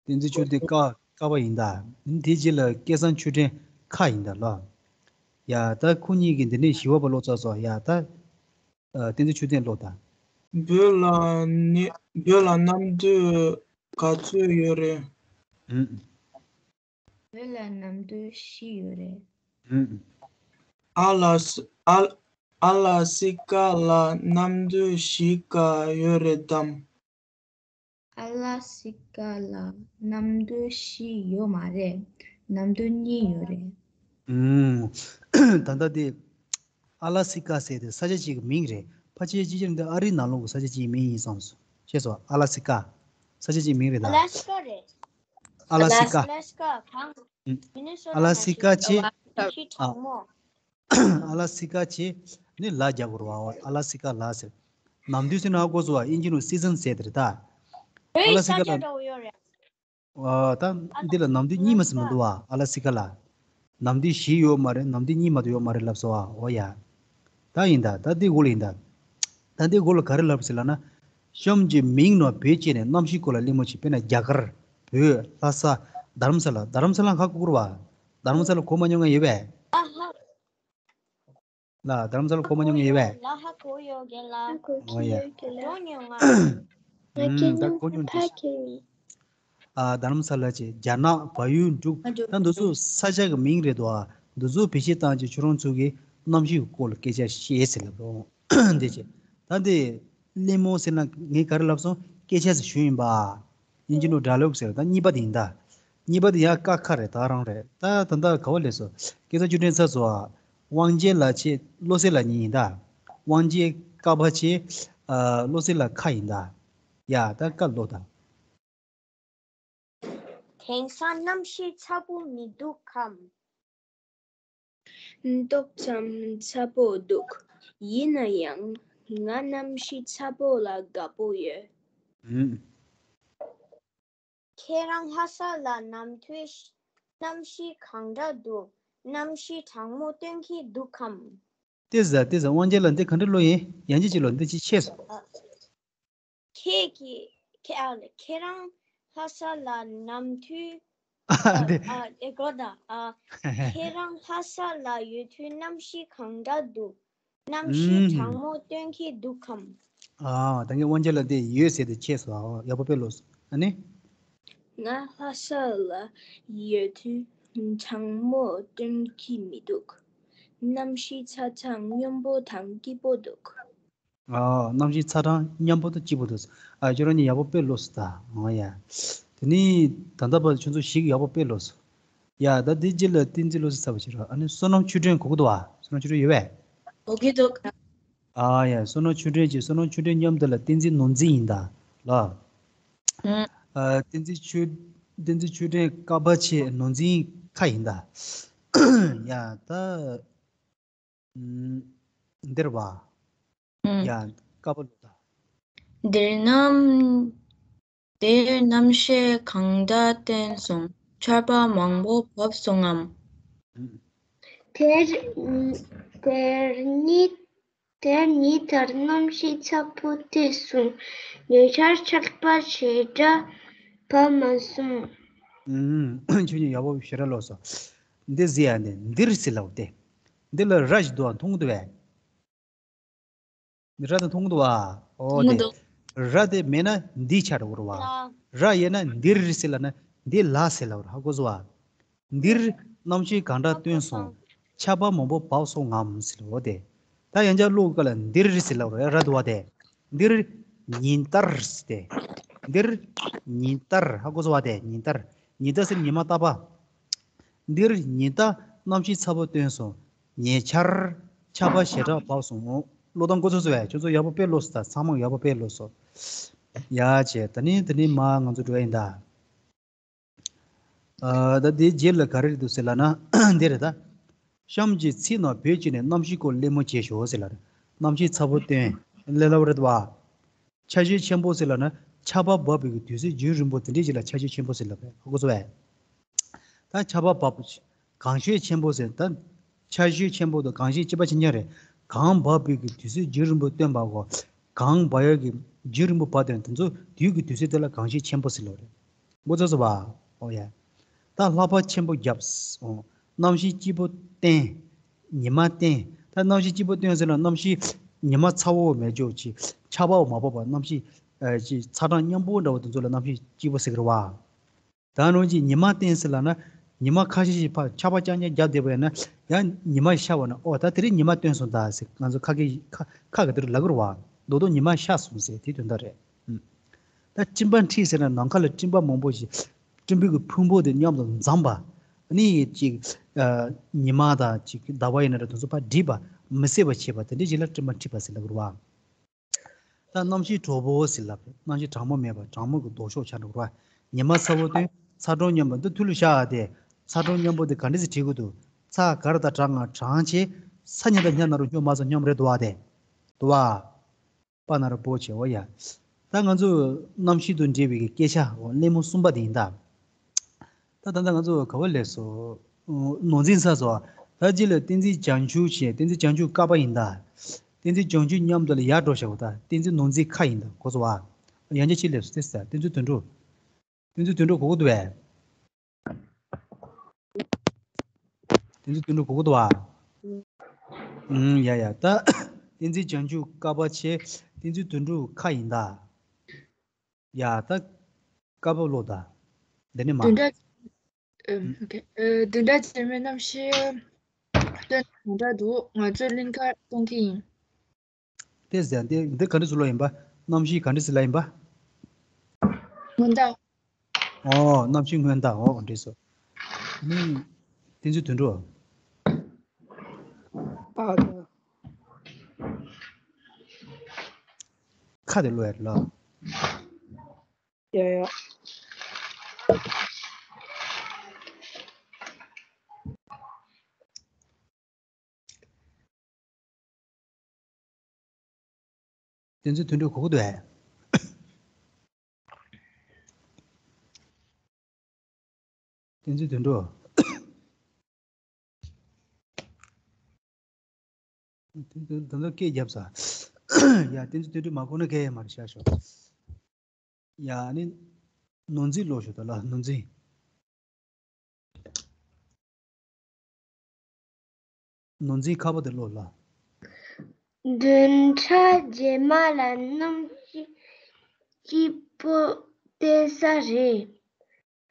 བསྟན་འཛིན་ཆོས་ལྡན་ཀ། ཀ་པ་ཡིན་ད། དེའི་རྗེས་ལ་སྐལ་བཟང་ཆོས་སྒྲོན་ཁ་ཡིན་ད་ལ། ཡ་ད་ཁོ་གཉིས་ཀྱིས་འདི་ནས་བཞི་པ་པ་ཀློག་ཚར་སོང་། ཡ་ད། ཨ། བསྟན་འཛིན་ཆོས་ལྡན་ཀློག་ད། བོད་ལ་ནི། བོད་ལ་གནམ་དུས་ག་ཚོད་ཡོད་རེད། ཨུམ། བོད་ལ་གནམ་དུས་བཞི་ཡོད་རེད། ཨུམ། ཨ་ལ་སི། ཨ། ཨ་ལ་སི་ཀ་ལ་གནམ་དུས་བཞི་ག་ཡོད་རེད་དམ། ཨ་ལ་སི་ཀ་ལ་གནམ་དུས་བཞི་ཡོད་མ་རེད། གནམ་དུས་གཉིས་ཡོད་རེད། ཨུམ། ད་ལྟ་དེ། ཨ་ལ་སི་ཀ་ཟེར་དེ་ས་ཆ་གཅིག་གི་མིང་རེད། ཕལ་ཆེར་ཅི་ཕྱིར་འདི་ཨ་རིའི་ནང་ལོགས་ཀྱི་ས་ཆ་གཅིག་གི་མིང་ཡིན་བསམ་སོང་། ཤེས་སོང་། ཨ་ལ་སི་ཀ། ས་ཆ་གཅིག་མིང་རེད་ད། ཨ་ལ་སི་ཀ་རེད། ཨ་ལ་སི་ཀ། ཨ་ལ་སི་ཀ་གང་། ཨུམ། མི་ནི་སོ་ཊ་ཨ་ལ་སི་ཀ་ནང་བཞིན་བྱས། ཨ། གྲང་མོ། ཨ་ལ་སི་ཀ་བྱས་ནི་ལ་རྒྱག་དགོས་རེད་བ། ཨ་ལ་སི་ཀ་ལ་ཟེར། ནམ་དུས་ཟེར་ན་ཧ་གོ་སོང་བ། ཨིན་ཇི་ནང་སི་ཛན་ཟེར་དེ་རེད་ད། ཨ་ལ་སི་ཀ་ལ། ཨ། ད་འདི་ལ་ནམ་དུས་གཉིས་མ་ཟེར་མི་འདུག་བ། ཨ་ལ་སི་ཀ་ལ། ནམ་དུས་བཞི་ཡོད་མ་རེད། ནམ་དུས་གཉིས་མ་གཏོགས་ཡོད་མ་རེད་ལབ་སོང་བ། འོ་ཡ། ད་ཡིན་ད། ད་འདི་འགོ་ལ་ཡིན་ད། ད་འདི་འགོ་ལ་ག་རེ་ལབ་ཟེར་ལབ་ན། གཤམ་གྱི་མིང་ནང་བོད་ཅེས་ནས་གནམ་གཤིས་སྐོར་ལ་གླེང་མོལ་བྱེད། དཔེར་ན་རྒྱ་གར། བོད། ལྷ་ས། རྡ་རམ་ས་ལ། རྡ་རམ་ས་ལ་ཧ་གོ་གི་རེད་བ། རྡ་རམ་ས་ལ་གོ་མ་མྱོང་མཁན་ཡོད་པས། ཨ་ཧ། ལ་རྡ་རམ་ས་ལ་གོ་མ་མྱོང་ངེས་པས། ལ་ཧ་གོ་ཡོད་གེ་ལ། ཨ་གོ་ཨོ་ཡ། གི་ཡོད་གེ་ལ། འགྲོ་མྱོང་ང་། ང་ཨུམ། ཁྱེད་ད་ཉིད་གོ་མྱོང་ཕ་འདུག་གི་ཡིན། ཨ་རྡ་རམ་ས་ལ་ཆེ། རྒྱ་ནག་བལ་ཡུལ་འབྲུག་ཨ་འབྲུག་ད་འདི་ཚོ་ས་ཆ་གི་མིང་རེད་དོ། འདི་ཚོ་བེད་སྤྱོད་བཏང་ཅིག་ཁྱོད་རང་ཚོ་གི་གནམ་གཤིས་ཀྱི་སྐོར་ལ་སྐད་ཆ་བཤད་ཟེར་ལབ་རོགས། འདི་ཆེ། ད་འདི་གླེང་མོལ་ཟེར་ན་ངས་ག་རེ་ལབ་སོང་། སྐད་ཆ་ཟེར་ཞུ་ཡིན་པ། དབྱིན་ཇི་ནང་ཌའི་ལོག་ཟེར། ད་གཉིས་པ་དེ་ཡིན་ད། གཉིས་པ་དེ་ཡང་ཀ་ཁ་རེད། ད་རང་རེད། ད་ད་ད་ག་བ་ལས་སོ། སྐད་ཆ་བཅུ་དྲན་ཚར་སོ། དབང་རྒྱལ་ལ་ཆེ་བློ་གསལ་ལ་གཉིས་ཡིན་ད། དབང་རྒྱལ་ཀ་བ་ཆེ། ཨ་བློ་གསལ་ལ་ཁ་ཡིན་ད། ཡ་ད་ཀ་ལོ་ད། དེང་སང་གནམ་གཤིས་ཚ་པོ་མི་འདུག་གམ། ཏོག་ཙམ་ཚ་པོ་འདུག་ཡིན་ན་ཡང་ང་གནམ་གཤིས་ཚ་པོ་ལ་དགའ་པོ་ཡོད། ཨུམ། ཁྱེད་རང་ལྷ་ས་ལ་ནམ་དུས་གནམ་གཤིས་གང་འདྲ་འདུག་གནམ་གཤིས་གྲང་མོ་སྟོན་གྱི་འདུག་གམ། ཏེ་ཟ་ཏེ་ཟ། དབང་རྒྱལ་ལ་འདི་ག་འདྲ་ལོ་ཡིན། ཡང་ཅི་ཅི་ལོ་འདི་ཅི་ཆེ་སོ། ཨ། ཁྱེད་ཀྱི་ཁྱེད་ཨ་ལ་ཁྱེད་རང་ལྷ་ས་ལ་ནམ་དུས་ཨ་འདི་ཨ་ཨེ་གོ་ད་ཨ་ཁྱེད་རང་ལྷ་ས་ལ་ཡོད་དུས་གནམ་གཤིས་གང་འདྲ་འདུག་གནམ་གཤིས་ཨུམ། གྲང་མོ་སྟོན་གྱི་འདུག་གམ། ཨ་ད་ངས་དབང་རྒྱལ་ལ་འདི་ཡོད་ཟེར་ཏེ་ཆེ་སོ། ཨ་ཡག་པོ་དཔེ་ལོ་སོ། ཨ་ནི། ང་ལྷ་ས་ལ་ཡོད་དུས་གྲང་མོ་སྟོན་གྱི་མི་འདུག་གནམ་གཤིས་ཚ་གྲང་མཉམ་པོ་དང་སྐྱིད་པོ་འདུག་ཨ་གནམ་གཤིས་ཚ་གྲང་མཉམ་པོ་དང་སྐྱིད་པོ་འདུག་ཨ་ཁྱོད་རང་གཉིས་ཡག་པོ་དཔེ་ལོ་སོ་ད། ཨོ་ཡ། དེ་ནི་ད་ལྟ་བར་ཁྱོད་ཚོ་ཞིག་ཡག་པོ་དཔེ་ལོ་སོ། ཡ་ད་འདི་རྗེས་ལ་བསྟན་འཛིན་བློ་གསལ་ཚར་བ་ཞིག་ར། ཨ་ནི་བསོད་ནམས་ཆོས་སྒྲོན་གོ་གི་འདུག་བ། བསོད་ནམས་ཆོས་སྒྲོན་ཡོད་པས། གོ་གི་འདུག་ཨ་ཡ་བསོད་ནམས་ཆོས་སྒྲོན་གྱི་བསོད་ནམས་ཆོས་སྒྲོན་མཉམ་དུ་ལ་བསྟན་འཛིན་ནོར་འཛིན་ཡིན་ད། ལ། ཨ་བསྟན་འཛིན་ཆོས་བསྟན་འཛིན་ཆོས་སྒྲོན་ཀ་བ་ཆེ་ནོར་འཛིན་ཁ་ཡིན་ད། ཡ་ད། འདིར་བ། ཡ་ཀ་བ་ལོ་ད། འདིར་གནམ། འདིར་གནམ་གཤིས་གང་འདྲ་བསྟན་སོང་། ཆར་པ་མང་པོ་བབས་སོང་ངམ། དེར་དེར་ཉིད་དེར་ཉིད་ལྟར་གནམ་གཤིས་ཚ་པོ་བསྟན་སོང་། ཉེ་ཆར་ཆར་པ་ཞེ་དྲག་བབས་མ་སོང་། ཁྱོད་ཉིད་ཡག་པོ་ཞེ་དྲག་ལོ་སོ། འདི་ཟེར་ཡ་ནི་འདིར་ཟེར་ལབ་སྟེ། འདི་ལ་ར་ཞིག་འདུག་ཨ་མཐོང་གི་འདུག་བས། ར་དེ་མཐོང་གི་འདུག་བ། ཨོ་མཐོང་གི་དེ། འདུག་ར་དེ་མེད་ན་འདི་ཆགས་འགྲོ་གི་རེད་བ། ལ། ར་ཡོད་ན་འདིར་ཟེར་ལབ་ན་འདི་ལ་ཟེར་ལབ་རེད། ཧ་གོ་སོང་བ། འདིར་གནམ་གཤིས་གང་འདྲ་སྟོན་སོང་། ཆར་པ་མང་པོ་བབས་སོང་ངམ་ཟེར་ལབ་རེད་དེ། ད་ཡང་བསྐྱར་ཀློག་སྐབས་ལ་འདིར་ཟེར་ལབ་རེད། ར་འདུག་བ་དེ། འདིར་ཉིན་ལྟར་ཟེར་ཏེ། འདིར་ཉིན་ལྟར། ཧ་གོ་སོང་བ་དེ། ཉིན་ལྟར། ཉིན་ལྟར་ཟེར་ཉི་མ་རྟག་པ། འདིར་ཉིན་ལྟར་གནམ་གཤིས་ཚ་པོ་སྟོན་སོང་། ཉེ་ཆར་ཆར་པ་ཞེ་དྲག་བབས་སོང་། ཀློག་སྟངས་གོ་ཚོད་ཚོད་བས། ཁྱོད་ཚོ་ཡག་པོ་དཔེ་ཀློག་སོང་ད། ཚང་མ་ཡག་པོ་དཔེ་ཀློག་སོང་། ཡ་བྱས་ད་ནི་ད་ནི་མ་ང་ཚོ་འགྲོ་ཡ་ཡིན་ད། ཨ་ད་དེའི་རྗེས་ལ་ག་རེ་རེད་འདུག་ཟེར་ལབ་ན་འདི་རེད་ད། གཤམ་གྱི་ཚིག་རྣམས་བོད་སྤྱི་ནས་གནམ་གཤིས་སྐོར་གླེང་མོལ་བྱེད་ཤོག་ཟེར་ལབ་རེད། གནམ་གཤིས་ཚ་པོ་སྟོན་ལབ་རེད་བ། ཆར་ཞོད་ཆེན་པོ་ཟེར་ལབ་ན་ཆར་པ་བབས་པའི་དུས་ཚོད་རྒྱུན་རིང་པོ་དེ་འདྲའི་རྗེས་ལ་ཆར་ཞོད་ཆེན་པོ་ཟེར་ལབ་རེད། ཧ་གོ་སོང་བས། ད་ཆར་པ་བབས། གངས་ཞོད་ཆེན་པོ་ཟེར། ད་ཆར་ཞོད་ཆེན་པོ་དང་གངས་ཞོད་གཅིག་པ་ཆ་མཉམ་རེད། གངས་བབས་པའི་གི་དུས་ཚོད་རྒྱུན་རིང་པོ་སྟོན་པ་གོ། གངས་བབས་ཡག་གི་རྒྱུན་རིང་པོ་བབས་དེ་དེ་ཚོ་དུས་ཀྱི་དུས་ཚོད་དེ་ལ་གངས་ཞོད་ཆེན་པོ་ཟེར་ལབ་རེད། མགོ་ཚོས་སོ་བ། ཨོ་ཡ། ད་ལྷགས་པ་ཆེན་པོ་བརྒྱབ། ཨོ། གནམ་གཤིས་སྐྱིད་པོ་བསྟན། ཉི་མ་བསྟན། ད་གནམ་གཤིས་སྐྱིད་པོ་བསྟན་ཟེར་ན་གནམ་གཤིས་ཉི་མ་ཚ་བོ་མེད་ཅོག་ཅིག་ཆར་པ་མ་བབས་པ་གནམ་གཤིས་ཨ་ཅིག་ཚ་གྲང་མཉམ་པོ་འདྲ་བོ་དེ་ཚོ་ལ་གནམ་གཤིས་སྐྱིད་པོ་ཟེར་གི་རེད་བ། ད་ནང་གི་ཉི་མ་བསྟན་ཟེར་ལབ་ན། ཉི་མ་ཁ་ཤས་ཤིག་ཕར་ཆར་པ་རྐྱང་རྐྱང་བརྒྱབ་བསྡད་པ་ཡིན་ན། ཡང་ཉི་མ་ཤར་བ་ན་ཨོ་ད་དེ་རིང་ཉི་མ་བསྟན་སོང་ད་ཟེར་ང་ཚོ་ཁ་སྐད་ཁ་ཁ་གི་དེ་རུ་ལབ་གི་རེད་བ། རྡོག་རྡོག་ཉི་མ་ཤར་སོང་ཟེར་དེ་དོན་དག་རེད། ཨུམ། ད་སྤྲིན་པ་འཁྲིགས་ཟེར་ན་ནམ་མཁའ་ལ་སྤྲིན་པ་མང་པོ་ཞིག་སྤྲིན་པའི་གི་ཕུང་པོ་དེ་མཉམ་དུ་འཛོམས་པ། ཨ་ནི་ཅིག་ཨ་ཉི་མ་དང་ཅིག་ཟླ་བ་ཡིན་ན་ར་དེ་ཚོ་ཕར་འདྲིས་པ། མི་གསལ་བ་བྱེད་པ་དེ་འདྲ་ཞིག་ལ་སྤྲིན་པ་འཁྲིགས་པ་ཟེར་ལབ་གི་རེད་བ། ད་གནམ་གཤིས་དྲོ་པོ་ཟེར་ལབ་རེད། གནམ་གཤིས་གྲང་མོ་མེད་པ་གྲང་མོ་གི་ལྡོག་ཕྱོགས་ཆགས་འགྲོ་གི་རེད་བ། ཉི་མ་ཚ་བོ་སྟོན། ཚ་གྲང་མཉམ་པ་འདི་ཐུགས་ལ་བཞག་ཨ་དེ། ཚ་གྲང་མཉམ་པོ་དེ་ག་འདྲ་ཟེར་བྲིས་དགོས་འདུག་ཚ་ག་ར་དང་གྲང་ང་གྲང་ཆེ། ཚ་ཉ་དང་ཉ་ན་རུ་སྙོམས་མ་སོང་སྙོམས་རེད་འདུག་ཨ་དེ། འདུག་བ། པ་ན་རོ་པོ་ཆེ་བ་ཡ། ད་ང་ཚོ་གནམ་གཤིས་དང་འབྲེལ་བའི་གི་སྐད་ཆ་འོ་གླེང་མོ་གསུམ་པ་དེ་ཡིན་ད། ད་ད་ལྟ་ང་ཚོ་ག་བ་སླེབས་སོ། ནོར་འཛིན་ཚར་སོང་བ། ད་གཅིག་ལ་བསྟན་འཛིན་བྱང་ཆུབ་བྱས། བསྟན་འཛིན་བྱང་ཆུབ་ཀ་པ་ཡིན་ད། བསྟན་འཛིན་བྱང་ཆུབ་མཉམ་དུ་ལ་ཡར་འགྲོ་བྱ་བ་ད། བསྟན་འཛིན་ནོར་འཛིན་ཁ་ཡིན་ད་གོ་སོང་བ། ཡང་ཅིག་སླེབས་སོ་དེ་ས་བསྟན་འཛིན་དོན་གྲུབ། བསྟན་འཛིན་དོན་གྲུབ་གོ་གི་འདུག་བས། བསྟན་འཛིན་དོན་གྲུབ་གོ་གི་འདུག་བ། ཨུམ། ཡ་ཡ། ད་བསྟན་འཛིན་བྱང་ཆུབ་ཀ་པ་བྱས། བསྟན་འཛིན་དོན་གྲུབ་ཁ་ཡིན་ད། ཡ། ད་ཀ་པ་ཀློག་ད། འདི་ནས་མ། བདུན་ཕྲག་ཨུམ། ཨོ་ཁེ། ཨ། བདུན་ཕྲག་རྗེས་མའི་གནམ་གཤིས་སྟོན་གང་འདྲ་འདུག་ང་ཚོས་གླིང་ག་གཏོང་གི་ཡིན། དེ་ཟེར། འདི་འདི་ག་འདྲ་ཟེར་ལབ་ཡིན་པ། གནམ་གཤིས་ག་འདྲ་ཟེར་ལབ་ཡིན་པ། སྔོན་བརྡ། ཨོ། གནམ་གཤིས་སྔོན་བརྡ། ཨོ། འགྲིག་སོང་། ཨ་ནི་བསྟན་འཛིན་དོན་གྲུབ། ཨ། ད། ཁ་དེ་ཀློག་ཡ་རེད་ལ། ཡ་ཡ། བསྟན་འཛིན་དོན་གྲུབ་གོ་གི་འདུག་ཨེ། བསྟན་འཛིན་དོན་གྲུབ། ད་ལྟ་སྐད་བརྒྱབ་ས། ཡ། བསྟན་འཛིན་དོན་གྲུབ་མ་གོ་ན་སྐད་ཡ་མ་རེད། བཞག་ཞོག་ཡ། ཨ་ནི་ནོར་འཛིན་ཀློག་ཞོག་ད་ལ་ནོར་འཛིན། ནོར་འཛིན་ཁ་པ་དེ་ཀློག་ལ། བདུན་ཕྲག་རྗེས་མ་ལ་གནམ་གཤིས་སྐྱིད་པོ་བསྟན་ས་རེད།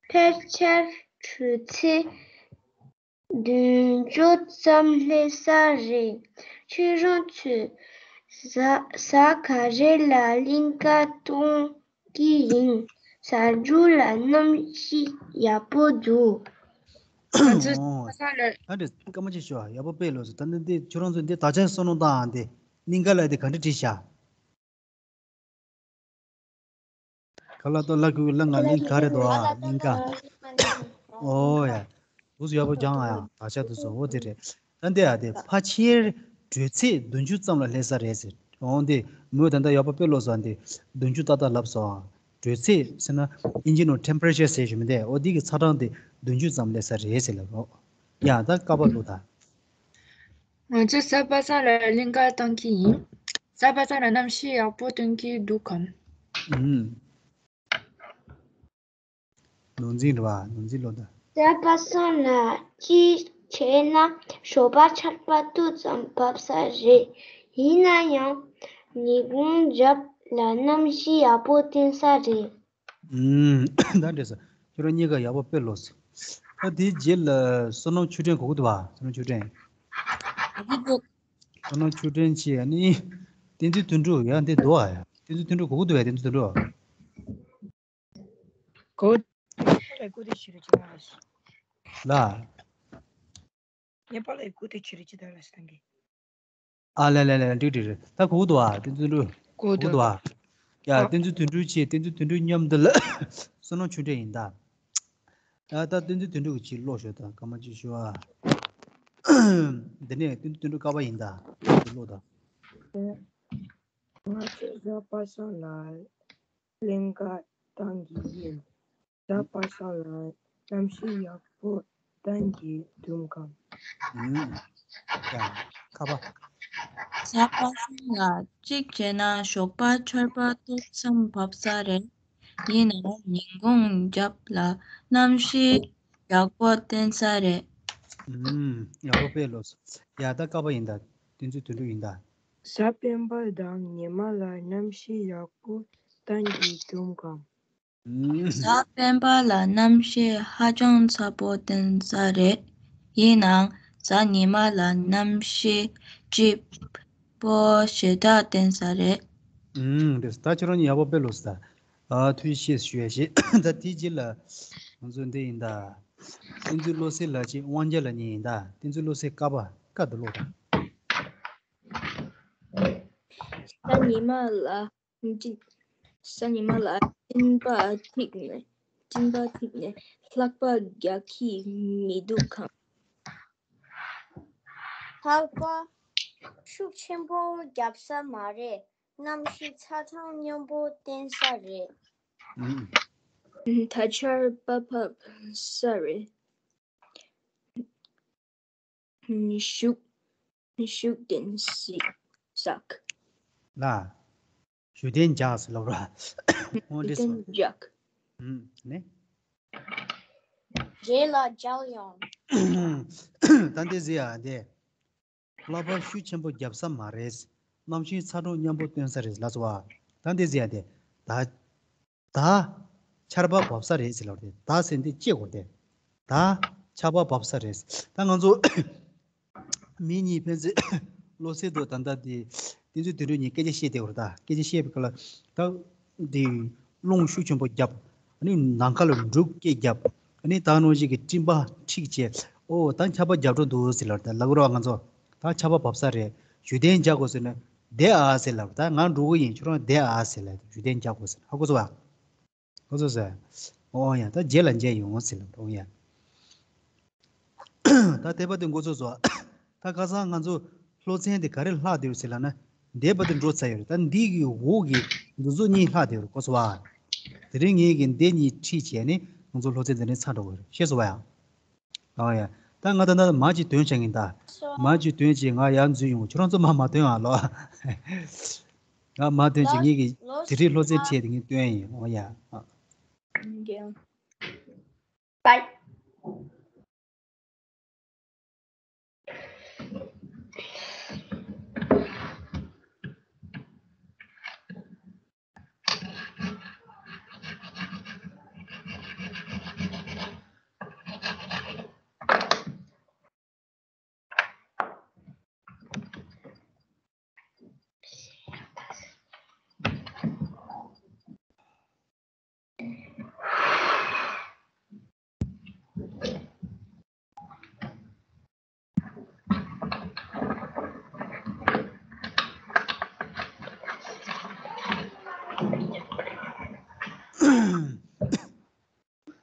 ཕལ་ཆེར་དྲོད་ཚད་བདུན་ཅུ་ཙམ་སླེབས་ས་རེད། ཁྱེད་རང་ཚོས་གཟའ་གཟའ་ག་རེ་ལ་གླིང་ག་གཏོང་གི་ཡིན། གཟའ་མཇུག་ལ་གནམ་གཤིས་ཡག་པོ་འདུག་ང་ཚོས། ཨོ། ས་ལ། ད་འདི་སྐར་མ་གཅིག་ཞུ་ཨ། ཡག་པོ་དཔེ་ལོས་སོ། ད་ནི་འདི་ཁྱོད་རང་ཚོ་འདི་ད་ཆ་བསམ་བློ་བཏང་ཨ། འདི་གླིང་ག་ལ་འདི་ག་འདྲ་བྲིས་ཤག་ག་ལ་ཏོ་ལ་ཀུ་ལ་ང་གླིང་ག་རེད་དོ་ཨ། གླིང་ག་ཨོ་ཡ། འུ་ཚོ་ཡག་པོ་སྦྱང་ཨ་ཡ། ད་ཆ་དུ་སོ་འོ་དེ་རེད། ད་འདི་ཨ་དེ་ཕལ་ཆེར་དྲོད་ཚད་བདུན་ཅུ་ཙམ་ལ་སླེབས་ས་རེད་ཟེར། འོ་འདི་མོས་ད་ལྟ་ཡག་པོ་དཔེ་ཀློག་སོང་། འདི་བདུན་ཅུ་ཏག་ཏག་ལབ་སོང་། དྲོད་ཚད་ཟེར་ན་ཨིན་ཇི་ནང་temperature ཟེར་ཞིག་མི་འདུག་འོ་འདི་གི་ཚ་གྲང་དེ་བདུན་ཅུ་ཙམ་སླེབས་ས་རེད་ཟེར་ལབ་རོགས། ཡ། ད་ཀ་པ་ཀློག་ད། ང་ཚོས་གཟའ་པ་སངས་ལ་གླིང་ག་གཏོང་གི་ཡིན། གཟའ་པ་སངས་ལ་གནམ་གཤིས་ཡག་པོ་སྟོན་གྱི་འདུག་གམ། ཨུམ། ནོར་འཛིན་རེད་པ། ནོར་འཛིན་ཀློག་ད། གཟའ་པ་སངས་ལ་གཅིག་བྱས་ན་ཞོགས་པ་ཆར་པ་ཏོག་ཙམ་བབས་ས་རེད། ཡིན་ན་ཡང་ཉིན་གུང་རྒྱབ་ལ་གནམ་གཤིས་ཡག་པོ་བསྟན་ས་རེད། ཨུམ། ད་འགྲིག་སོང་། ཁྱོད་རང་གཉིས་ཀ་ཡག་པོ་དཔེ་ཀློག་སོང་། ད་དེའི་རྗེས་ལ་བསོད་ནམས་ཆོས་སྒྲོན་གོ་གི་འདུག་པ། བསོད་ནམས་ཆོས་སྒྲོན། གོ་གི་འདུག་བསོད་ནམས་ཆོས་སྒྲོན་གྱིས་ཨ་ནི་བསྟན་འཛིན་དོན་གྲུབ། ཡ་འདི་འདུག་ཨ། ཡ་བསྟན་འཛིན་དོན་གྲུབ་གོ་གི་འདུག་པ། བསྟན་འཛིན་དོན་གྲུབ། གོ། ངས་པཱ་ལགས་སྐུ་དེ་ཕྱི་རུ་ཅི་ལྟར་ལ་སྟོན་གི། ཨ་ལེ་ལེ་ལེ། འགྲིག་འགྲིག་རེད། ད་གོ་གི་འདུག་ཨ། བསྟན་འཛིན་དོན་གྲུབ་གོ་གི་འདུག་ཨ། ཡ་ཨ། བསྟན་འཛིན་དོན་གྲུབ་ཀྱིས་བསྟན་འཛིན་དོན་གྲུབ་མཉམ་དུ་ལ་བསོད་ནམས་ཆོས་སྒྲོན་ཡིན་ད། ད་ད་བསྟན་འཛིན་དོན་གྲུབ་ཀྱིས་ཅིག་ཀློག་ཤོག་ད། སྐར་མ་གཅིག་ཞུ་ཨ། འདི་ནས་བསྟན་འཛིན་དོན་གྲུབ་ཀ་པ་ཡིན་ད། འདི་ཀློག་ད། ང་ཚོས་གཟའ་པ་སངས་ལ་གླིང་ག་གཏོང་གི་ཡིན། གཟའ་པ་སངས་ལ་གནམ་གཤིས་ཡག་པོ་གཏོང་གི་འདུག་གམ། ཨུམ། ཡ། ཁ་པ། གཟའ་པ་སངས་ལ་གཅིག་བྱས་ན་ཞོགས་པ་ཆར་པ་ཏོག་ཙམ་བབས་ས་རེད། ཡིན་ནའང་ཉིན་གུང་རྒྱབ་ལ་གནམ་གཤིས་ཡག་པོ་བསྟན་ས་རེད། ཨུམ། ཡག་པོ་དཔེ་ཀློག་སོང་། ཡ་ད་ཀ་པ་ཡིན་ད། བསྟན་འཛིན་དོན་གྲུབ་ཡིན་ད། གཟའ་སྤེན་པ་དང་ཉི་མ་ལ་གནམ་གཤིས་ཡག་པོ་གཏོང་གི་འདུག་གམ། ཨུམ། གཟའ་སྤེན་པ་ལ་གནམ་གཤིས་ཧ་ཅང་ཚ་པོ་བསྟན་ས་རེད། ཡིན་ནའང་གཟའ་ཉི་མ་ལ་གནམ་གཤིས་སྐྱིད་པོ་ཞེ་དྲག་བསྟན་ས་རེད། ཨུམ། རེད། ད་ཁྱོད་རང་གཉིས་ཡག་པོ་དཔེ་ཀློག་སོང་ད། ཨ། ཐུགས་རྗེ་ཆེ་ཞུ་ཡ་བྱེད། ད་དེའི་རྗེས་ལ་ང་ཚོ་འདི་ཡིན་ད། བསྟན་འཛིན་བློ་གསལ་ལགས་ཀྱིས་དབང་རྒྱལ་ལ་ཉན་ཡིན་ད། བསྟན་འཛིན་བློ་གསལ་ཀ་པ། ཀ་དེ་ཀློག་ད། གཟའ་ཉི་མ་ལ་གཅིག་གཟའ་ཉི་མ་ལ་སྤྲིན་པ་འཐིབས་ནས། སྤྲིན་པ་འཐིབས་ནས་ལྷགས་པ་རྒྱག་གི་མི་འདུག་གམ། ལྷགས་པ་ཤུགས་ཆེན་པོ་བརྒྱབ་ས་མ་རེད། གནམ་གཤིས་ཚ་གྲང་མཉམ་པོ་བསྟན་ས་རེད། ཨུམ། ད་ཆར་པ་བབས་ས་རེད། ཤུགས་ཤུགས་ལྡན་ཟིག་ཟག་ལ། ཤུགས་ལྡན་འཇག་ཟེར་ལབ་ར། འོ་འདི་ཤུགས་ལྡན་སོ། འཇག་ཨུམ། ནི། རྗེས་ལ་འཇག་ཡོང་། ད་འདི་ཟེར་ཡ་འདི། ལག་པ་ཤུགས་ཆེན་པོ་རྒྱབ་ས་མ་རེད། གནམ་གཤིས་ཚ་གྲང་མཉམ་པོ་སྟོན་ས་རེད་ལབ་སོང་བ། ད་འདི་ཟེར་ཡ་དེ། ད། ད། ཆར་པ་བབས་ས་རེད་ཟེར་ལབ་རེད། ད་ཟེར་འདི་ཅི་གོ་དེ། ད། ཆར་པ་བབས་ས་རེད། ད་ང་ཚོ། མི་གཉིས་ཕན་ཚུན་བློ་གསལ་དུ་ད་ལྟ་དེ། དེ་ཚོ་དེ་འདྲ་གཉིས་སྐད་ཆ་བཤད་བསྡད་པ་རེད། ད་སྐད་ཆ་བཤད་པའི་སྐབས་ལ་ད། དེ། རླུང་ཤུགས་ཆེན་པོ་བརྒྱབ། ཨ་ནི་ནམ་མཁའ་ལ་འབྲུག་སྐད་བརྒྱབ། ཨ་ནི་ད་ནང་བཞིན་གྱི་སྤྲིན་པ་འཁྲིགས་བྱས། ཨོ་ད་ཆར་པ་རྒྱབ་འགྲོ་འདུག་ཟེར་ལབ་རེད། ད་ལབ་ཀྱི་རེད་བ་ང་ཚོ། ད་ཆར་པ་བབས་ས་རེད། བཞུགས་གདན་རྒྱག་དགོས་ཟེར་ནས། བསྡད་ཨ་ཟེར་ལབ། ད་ང་འགྲོ་གི་ཡིན། ཁྱོད་རང་བསྡད་ཨ་ཟེར་ལབ། བཞུགས་གདན་རྒྱག་དགོས་ཟེར། ཧ་གོ་སོང་བ། ཁོ་ཚོ་ཟེར། ཨོ་ཡ། ད་རྗེས་ལ་མཇལ་ཡོང་ཟེར་ལབ། ཨོ་ཡ། ད་དེ་བར་དུ་འགོ་ཚུགས་སོང་། ད་ཁ་སང་ང་ཚོ་སློབ་ཚན་དེ་ག་རེ་ལྷག་བསྡད་ཡོད་ཟེར་ལབ་ན། འདས་པ་དེ་འགྲོ་ཚར་ཡོད་རེད། ད་འདི་གི་འོག་གི་འདི་ཚོ་གཉིས་ལྷག་བསྡད་ཡོད་རེད། གོ་སོང་བ། དེ་རིང་ངེད་ཀྱིས་འདི་གཉིས་ཁྲིད་བྱས་ནས་ང་ཚོ་སློབ་ཚན་འདི་ནས་ཚར་འགྲོ་གི་རེད། ཤེས་སོང་བ་ཡ། ཨོ་ཡ། ད་ང་ད་ད་མ་གཅིག་འདོན་བྱ་ངེས་ད། མ་གཅིག་འདོན་བྱས་ང་ཡར་འཛུལ་ཡོང་། ཁྱོད་རང་ཚོ་མ་མ་འདོན་ཨ་ལོ། ང་མ་འདོན་བྱས། ངེད་ཀྱིས་དེ་རིང་སློབ་ཚན་ཁྲིད་དེ་ངས་འདོན་ཡིན། ཨོ་ཡ། ཨ།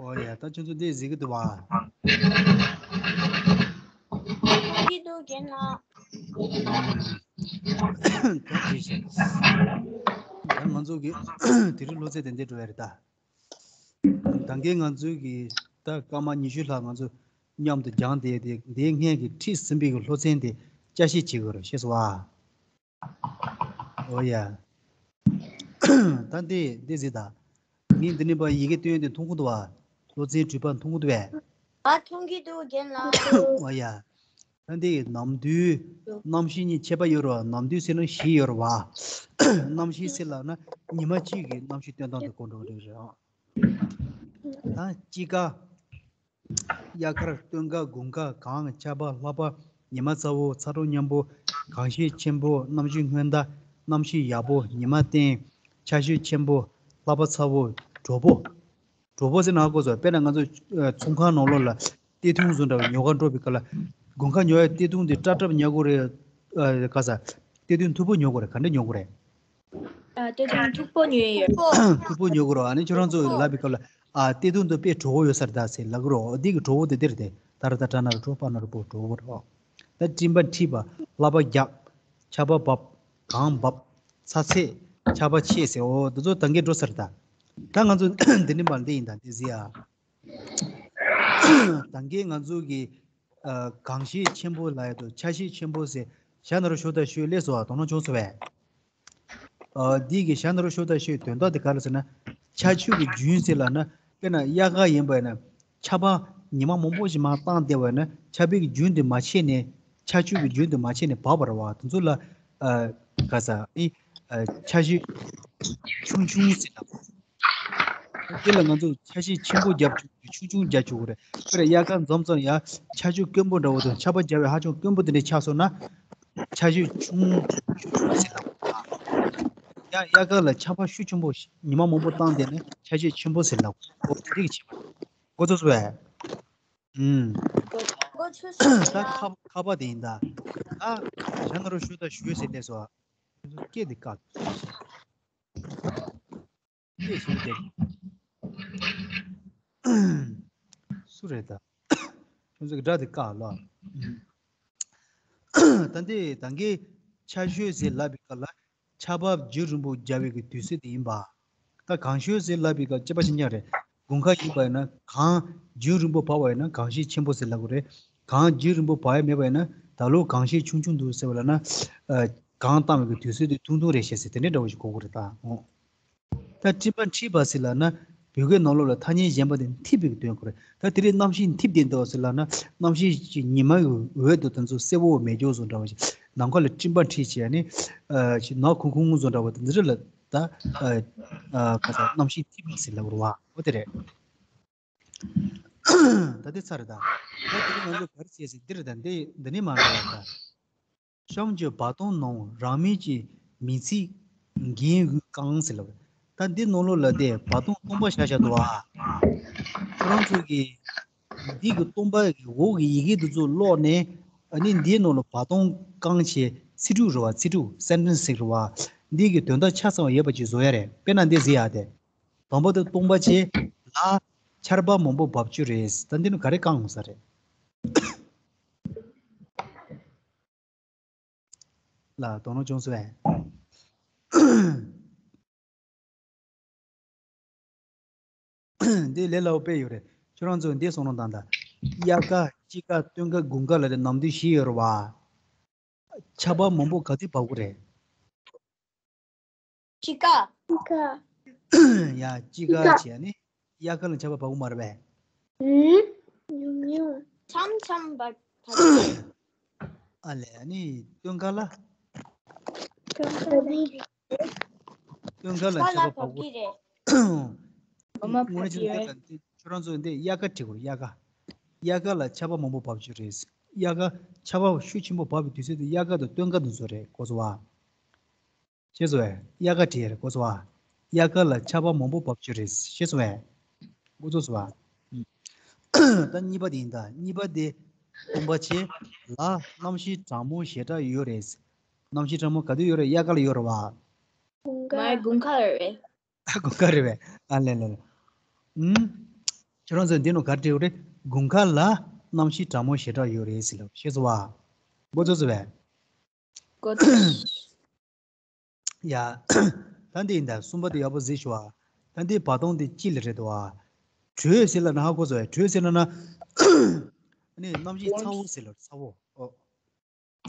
ཨོ་ཡ། ད་ཁྱོད་ཚོ་འདི་གཟིགས་ཀྱི་འདུག་བ། མཐོང་གི་འདུག་རྒན་ལགས། ད་ང་ཚོ་གི་དེ་རིང་སློབ་ཚན་དེ་འདྲ་འགྲོ་ཡ་རེད་ད། ད་གིན་ང་ཚོའི་གི་ད་སྐར་མ་ཉི་ཤུ་ལྷག་ང་ཚོ་མཉམ་དུ་སྦྱངས་ཏེ། དེ་འདིའི་སྔོན་གྱི་ཁྲིད་ཟིན་པའི་གི་སློབ་ཚན་དེ་བསྐྱར་ཞིབ་བྱེད་དགོས་རེད། ཤེས་སོང་བ། ཨོ་ཡ། ད་འདི་འདི་གཟིགས་དང་། ངས་འདི་ནས་ཕར་ཡི་གེ་སྟོན་དེ་མཐོང་གི་འདུག་བ། སློབ་ཚན་གྲུབ་པ་མཐོང་གི་འདུག་བས། ཨ། མཐོང་གི་འདུག་རྒན་ལགས། ཨོ་ཡ། ད་འདི་ནམ་དུས་གནམ་གཤིས་གཉིས་ཁྱད་པར་ཡོད་རེད་བ། ནམ་དུས་ཟེར་ན་བཞི་ཡོད་རེད་བ། གནམ་གཤིས་ཟེར་ལབ་ན་ཉི་མ་གཅིག་གི་གནམ་གཤིས་སྟོན་སྟངས་དེ་གོ་འགྲོ་གི་རེད་ཨ། ད་དཔྱིད་ཀ། དབྱར་ཁ། སྟོན་ཁ། དགུན་ཁ། གངས། ཆར་པ། ལྷགས་པ། ཉི་མ་ཚ་བོ། ཚ་གྲང་མཉམ་པོ། གངས་ཤེད་ཆེན་པོ། གནམ་གཤིས་སྔོན་བརྡ། གནམ་གཤིས་ཡག་པོ། ཉི་མ་བསྟན། ཆར་ཞོད་ཆེན་པོ། ལྷགས་པ་ཚ་བོ། གྲོད་པོ། གྲོད་པོ་ཟེར་ན་ཧ་གོ་སོང་། དཔེར་ན་ང་ཚོ་ཨ་ཚོང་ཁང་ནང་ལོགས་ལ་སྟེ་ཐུང་བཟོ་འདྲ་བའི་ཉོ་གར་འགྲོ་བའི་སྐབས་ལ། དགུན་ཁ་ཉོ་ཡ་སྟེ་ཐུང་དེ་སྲབ་སྲབ་ཉོ་དགོས་རེད། ཨ་ག་ས། སྟེ་ཐུང་མཐུག་པོ་ཉོ་དགོས་རེད། ག་འདྲ་ཉོ་དགོས་རེད། ཨ། སྟེ་ཐུང་མཐུག་པོ་ཉོས་ཡོད། མཐུག་པོ་ཉོ་དགོས་རེད། ཨ་ནི་ཁྱོད་རང་ཚོ་ལབ་པའི་སྐབས་ལ། ཨ། སྟེ་ཐུང་དེ་དཔེ་དྲོ་པོ་ཡོད་ས་རེད་ད་ཟེར་ལབ་ཀྱི་རེད། འདི་གི་དྲོ་པོ་དེ་འདི་རེད་དེ། ད་ར་ད་དྲ་ན་ར་དྲོ་པ་ན་ར་པོ་དྲོ་པོ་རེད། ད་སྤྲིན་པ་འཁྲིགས་པ། ལྷགས་པ་རྒྱག་ཆར་པ་འབབ། གངས་འབབ། ཚ་ཚད། ཆར་པ་ཆེ་ཟེར། འོ་འདི་ཚོ་ད་གིན་འགྲོ་ས་རེད་ད། ད་ང་ཚོ་འདི་ནས་མར་འདི་ཡིན་ད་འདི་གཟིགས་ཨ། ད་གིན་ང་ཚོ་གི་ཨ། གངས་ཤེད་ཆེན་པོ་ལབ་ཡ་དང་ཆར་ཤེད་ཆེན་པོ་ཟེར་ཞྭ་ནོར་ཤོ་ད་ཤོད་ལས་སོ། དོ་སྣང་བྱུང་སོང་བས། ཨ། འདི་གི་ཞྭ་ནོར་ཤོ་ད་ཤོད་དོན་དག་དེ་ག་རེ་ཟེར་ན། ཆར་ཆུ་གི་རྒྱུན་ཟེར་ལབ་ན། དཔེར་ན་དབྱར་ཁ་ཡིན་པ་ཡིན་ན། ཆར་པ་ཉི་མ་མང་པོ་ཞིག་མར་བཏང་བསྡད་པ་ཡིན་ན། ཆར་པའི་གི་རྒྱུན་དེ་མ་ཆད་ནས། ཆར་ཆུ་གི་རྒྱུན་དེ་མ་ཆད་ནས་བབས་པ་རེད་བ། དེ་ཚོ་ལ། ཨ། ག་ས་ཨི། ཨ། ཆར་ཞོད་ཆུང་ཆུང་ཟེར་ལབ། དེ་ལ་ང་ཚོ་ཆར་ཞོད་ཆེན་པོ་རྒྱབ་བཅུག་གི་ཆུང་ཆུང་རྒྱག་བཅུག་གི་རེད། དཔེར་དབྱར་ཁ་འཛོམས་ཙམ་ཡ་ཆར་ཆུ་དཀོན་པོ་འདྲ་བོ་དང་ཆར་པ་རྒྱབ་པའི་ཧ་ཅང་དཀོན་པོ་དེ་འདྲ་ཆགས་སོང་ན། ཆར་ཞོད་ཆུང་ཆུང་ཆུང་ཟེར་ལབ། ཡ་དབྱར་ཁ་ལ་ཆར་པ་ཤུགས་ཆེན་པོ་ཉི་མ་མང་པོ་བཏང་བསྡད་ན་ཆར་ཞོད་ཆེན་པོ་ཟེར་ལབ། འོ་དེ་འདྲ་གི་བྱེད་པ་རེད། གོ་ཚོད་སོང་བས། ཨུམ། གོ་ཚོད་སོང་། ད་ཁ་ཁ་པ་དེ་ཡིན་ད། ད་ཞྭ་ནོར་ཤོ་ད་ཤོད་ཟེར་ལས་སོ། སྐད་དེ་བཀག་ཅེས་ཞུ་སྟེ། སུ་རེད་ད། ཁྱོད་ཚོ་གི་སྒྲ་དེ་བཀག་ལ། ད་འདི་ད་གིན་ཆར་ཞོད་ཟེར་ལབ་པའི་སྐབས་ལ་ཆར་པ་རྒྱུན་རིང་པོ་རྒྱག་པའི་གི་དུས་ཚོད་དེ་ཡིན་པ། ད་གངས་ཞོད་ཟེར་ལབ་པའི་སྐབས་སྐྱེས་པ་ཅི་ཉག་རེད། དགུན་ཁ་ཡིན་པ་ཡིན་ན་གངས་རྒྱུན་རིང་པོ་བབས་པ་ཡིན་ན་གངས་ཤེད་ཆེན་པོ་ཟེར་ལབ་དགོས་རེད། གངས་རྒྱུན་རིང་པོ་བབས་ཡ་མེད་པ་ཡིན་ན་ད་ལོ་གངས་ཤེད་ཆུང་ཆུང་འདུག་ཟེར་བ་ལབ་ན། ཨ། གངས་བཏང་བའི་གི་དུས་ཚོད་དེ་ཐུང་ཐུང་རེད་ཤག་ཟེར་དེ་འདྲའི་འདྲ་བོ་ཞིག་གོ་དགོས་རེད་ད། འོ། ད་སྤྲིན་པ་འཁྲིགས་པ་ཟེར་ལབ་ན། བོད་སྐད་ནང་ལོགས་ལ་ཐ་སྙད་གཞན་པ་དེ་འཐིབས་པའི་དོན་གོ་རེད། ད་དེ་རིང་གནམ་གཤིས་འཐིབས་བསྡད་འདུག་ཟེར་ལབ་ན། གནམ་གཤིས་ཀྱི་ཉི་མའི་འོད་དུ་དེ་ཚོ་སེར་པོ་མེ་སྒྱོགས་བཟོ་འདྲ་བ་ཞིག་ནམ་མཁའ་ལ་སྤྲིན་པ་འཁྲིགས་བྱས་ནས། ཨ་ཅིག་ནག་ཁུང་ཁུང་བཟོ་འདྲ་བ་དེ་འདི་རིགས་ལ་ད་ཨ་ཨ་ག་ས་གནམ་གཤིས་འཐིབས་པ་ཟེར་ལབ་རེད་བ། འོ་དེ་རེད། ད་དེ་ཚར་རེད་ད། ད་དེ་རིང་ང་ཚོ་ག་རེ་བྱས་ཟེར་འདི་རེད་ད། འདི་འདི་ནས་མ་རེད་ད། གཤམ་གྱི་བ་དན་ནང་རང་མིང་གི་མིང་ཚིག་འགན་དབུས་བཀང་ཟེར་ལབ། ད་འདི་ནང་ལོགས་ལ་དེ་བ་དན་སྟོང་པ་བཞག་བཞག་འདུག་ཨ། ཁྱོད་རང་ཚོ་གིས་འདི་གི་སྟོང་པ་གི་འོག་གི་ཡི་གེ་འདི་ཚོ་ཀློག་ནས། ཨ་ནི་འདིའི་ནང་ལ་བ་དན་བཀང་བྱས་ཚིག་གྲུབ་རེད་བ། ཚིག་གྲུབ་སེན་ཊེན་སི་ཟེར་རེད་བ། འདི་གི་དོན་དག་ཆ་ཚང་བ་ཡོད་པ་ཅིག་བཟོ་ཡ་རེད། དཔེར་ན་འདི་ཟེར་ཡ་དེ། དང་པོ་དེ་སྟོང་པ་བྱས་ལ་ཆར་པ་མང་པོ་འབབ་རྒྱུ་རེད། ད་འདི་ནི་ག་རེ་བཀང་ཡོང་ས་རེད། ལ་དོ་སྣང་བྱུང་སོང་ངས། འདི་ལས་སླ་པོ་དཔེ་ཡོད་རེད། ཁྱོད་རང་ཚོ་འདི་སོང་རོགས་དང་། ད་དབྱར་ཁ་དཔྱིད་ཁ་སྟོན་ཁ་དགུན་ཁ་ལ་རེད། ནམ་དུས་བཞི་ཡོད་རེད་བ། ཆར་པ་མང་པོ་ག་དུས་འབབ་ཀྱི་རེད། དཔྱིད་ཀ་དཔྱིད་ཀ་ཡ་དཔྱིད་ཀ་བྱས་ནི་དབྱར་ཁ་ལ་ཆར་པ་འབབ་ཀྱི་མ་རེད་པས། ཨུམ། ཉུང་ཉུང་། མཚམས་མཚམས་འབབ་འབབ་ཀྱི་རེད། ཨ་ལས། ཨ་ནི་སྟོན་ཁ་ལ། སྟོན་ཁ་ལ་སྟོན་ཁ་ལ་ཆར་པ་འབབ་ཀྱི་རེད། འོ་མ་དངོས་གནས་བྱས་ན་འདི་ལ་འདི་ཁྱོད་རང་ཚོ་འདི་དབྱར་ཁ་བྲིས་དགོས་རེད། དབྱར་ཁ། དབྱར་ཁ་ལ་ཆར་པ་མང་པོ་འབབ་རྒྱུ་རེད། དབྱར་ཁ་ཆར་པ་ཤུགས་ཆེན་པོ་འབབ་པའི་དུས་ཚོད་དེ་དབྱར་ཁ་དང་སྟོན་ཁ་དེ་ཚོ་རེད། གོ་སོང་བ། ཤེས་སོང་ངས། དབྱར་ཁ་བྲིས་ཡ་རེད། གོ་སོང་བ། དབྱར་ཁ་ལ་ཆར་པ་མང་པོ་འབབ་རྒྱུ་རེད། ཤེས་སོང་ངས། འགོ་ཚུགས་སོང་བ། ད་གཉིས་པ་དེ་ཡིན་ད། གཉིས་པ་དེ་སྟོང་པ་བྱས་ལ་གནམ་གཤིས་གྲང་མོ་ཞེ་དྲག་ཡོད་རེད། གནམ་གཤིས་གྲང་མོ་ག་དུས་ཡོད་རེད། དབྱར་ཁ་ལ་ཡོད་རེད་བ། དགུན་ཁ། མ་དགུན་ཁ་རེད་པས། དགུན་ཁ་རེད་པས། ཨ་ལས་ལས་ལས། ཨུམ། ཁྱོད་རང་ཚོས་འདི་ནང་ག་རེ་བྲིས་ཡོད་རེད། དགུན་ཁ་ལ་གནམ་གཤིས་གྲང་མོ་ཞེ་དྲག་ཡོད་རེད་ཟེར་ལབ། ཤེས་སོང་བ། འགོ་ཚུགས་སོང་བས། འགོ་ཚུགས། ཡ། ད་འདི་ཡིན་ད། གསུམ་པ་དེ་ཡག་པོ་གཟིགས་ཤོག་ཨ། ད་འདི་བ་དན་དེ་ཅི་ལ་རེད་འདུག་ཨ། དྲོད་ཟེར་ལབ་ན་ཧ་གོ་སོང་ངས། དྲོད་ཟེར་ལབ་ན། ཨ་ནི་གནམ་གཤིས་ཚ་བོ་ཟེར་ལབ། ཚ་བོ། ཨོ།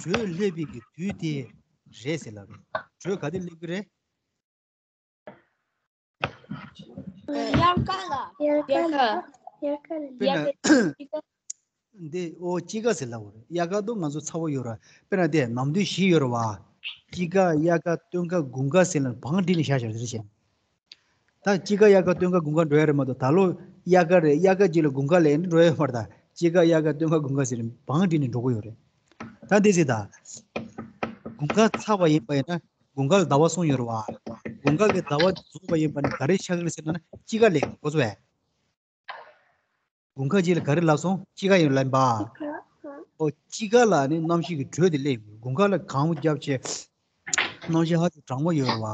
དྲོད་སླེབས་པའི་གི་དུས་དེ་རེད་ཟེར་ལབ་རེད། དྲོད་ག་དུས་སླེབས་ཀྱི་རེད། དབྱར་ཁ་ལ། དབྱར་ཁ་ལ། དབྱར་ཁ་ལ། དཔེར་ན། དབྱར་ཁ་ལ། འདི་ཨོ་དཔྱིད་ཀ་ཟེར་ལབ་པ་རེད། དབྱར་ཁ་དང་ང་ཚོ་ཚ་བོ་ཡོད་ར། དཔེར་ན་དེ་ནམ་དུས་བཞི་ཡོད་ར་བ། དཔྱིད་ཀ་དབྱར་ཁ་སྟོན་ཁ་དགུན་ཁ་ཟེར་ལབ་བང་བསྒྲིགས་ནས་བཞག་བཞག་རེད་བྱས། ད་དཔྱིད་ཀ་དབྱར་ཁ་སྟོན་ཁ་དགུན་ཁ་འགྲོ་ཡ་རེད་མ་གཏོགས། ད་ལོ་དབྱར་ཁ་རེད། དབྱར་ཁ་གཅིག་ལ་དགུན་ཁ་ལབ་ནས་འགྲོ་ཡ་མ་རེད། ད་དཔྱིད་ཀ་དབྱར་ཁ་སྟོན་ཁ་དགུན་ཁ་ཟེར་ནས་བང་བསྒྲིགས་ནས་འགྲོ་གི་ཡོད་རེད། ད་འདི་ཟེར་ད། དགུན་ཁ་ཚར་བ་ཡིན་པ་ཡིན་ན། དགུན་ཁ་ལ་ཟླ་བ་གསུམ་ཡོད་རེད་བ། དགུན་ཁ་གི་ཟླ་བ་རྫོགས་པ་ཡིན་པ་ནི་ག་རེ་ཆགས་ཀྱི་རེད་ཟེར་ན། དཔྱིད་ཀ་སླེབས། གོ་སོང་ངས། དགུན་ཁ་གཅིག་ལ་ག་རེ་ལབ་སོང་། དཔྱིད་ཀ་ཡིན་ལབ་པ། ཨོ་དཔྱིད་ཀ་ལ་ནི་གནམ་གཤིས་ཀྱི་དྲོད་དེ་སླེབས་ཡོང་། དགུན་ཁ་ལ་གངས་རྒྱབ་བྱས། གནམ་གཤིས་ཧ་ཅང་གྲང་མོ་ཡོད་རེད་བ།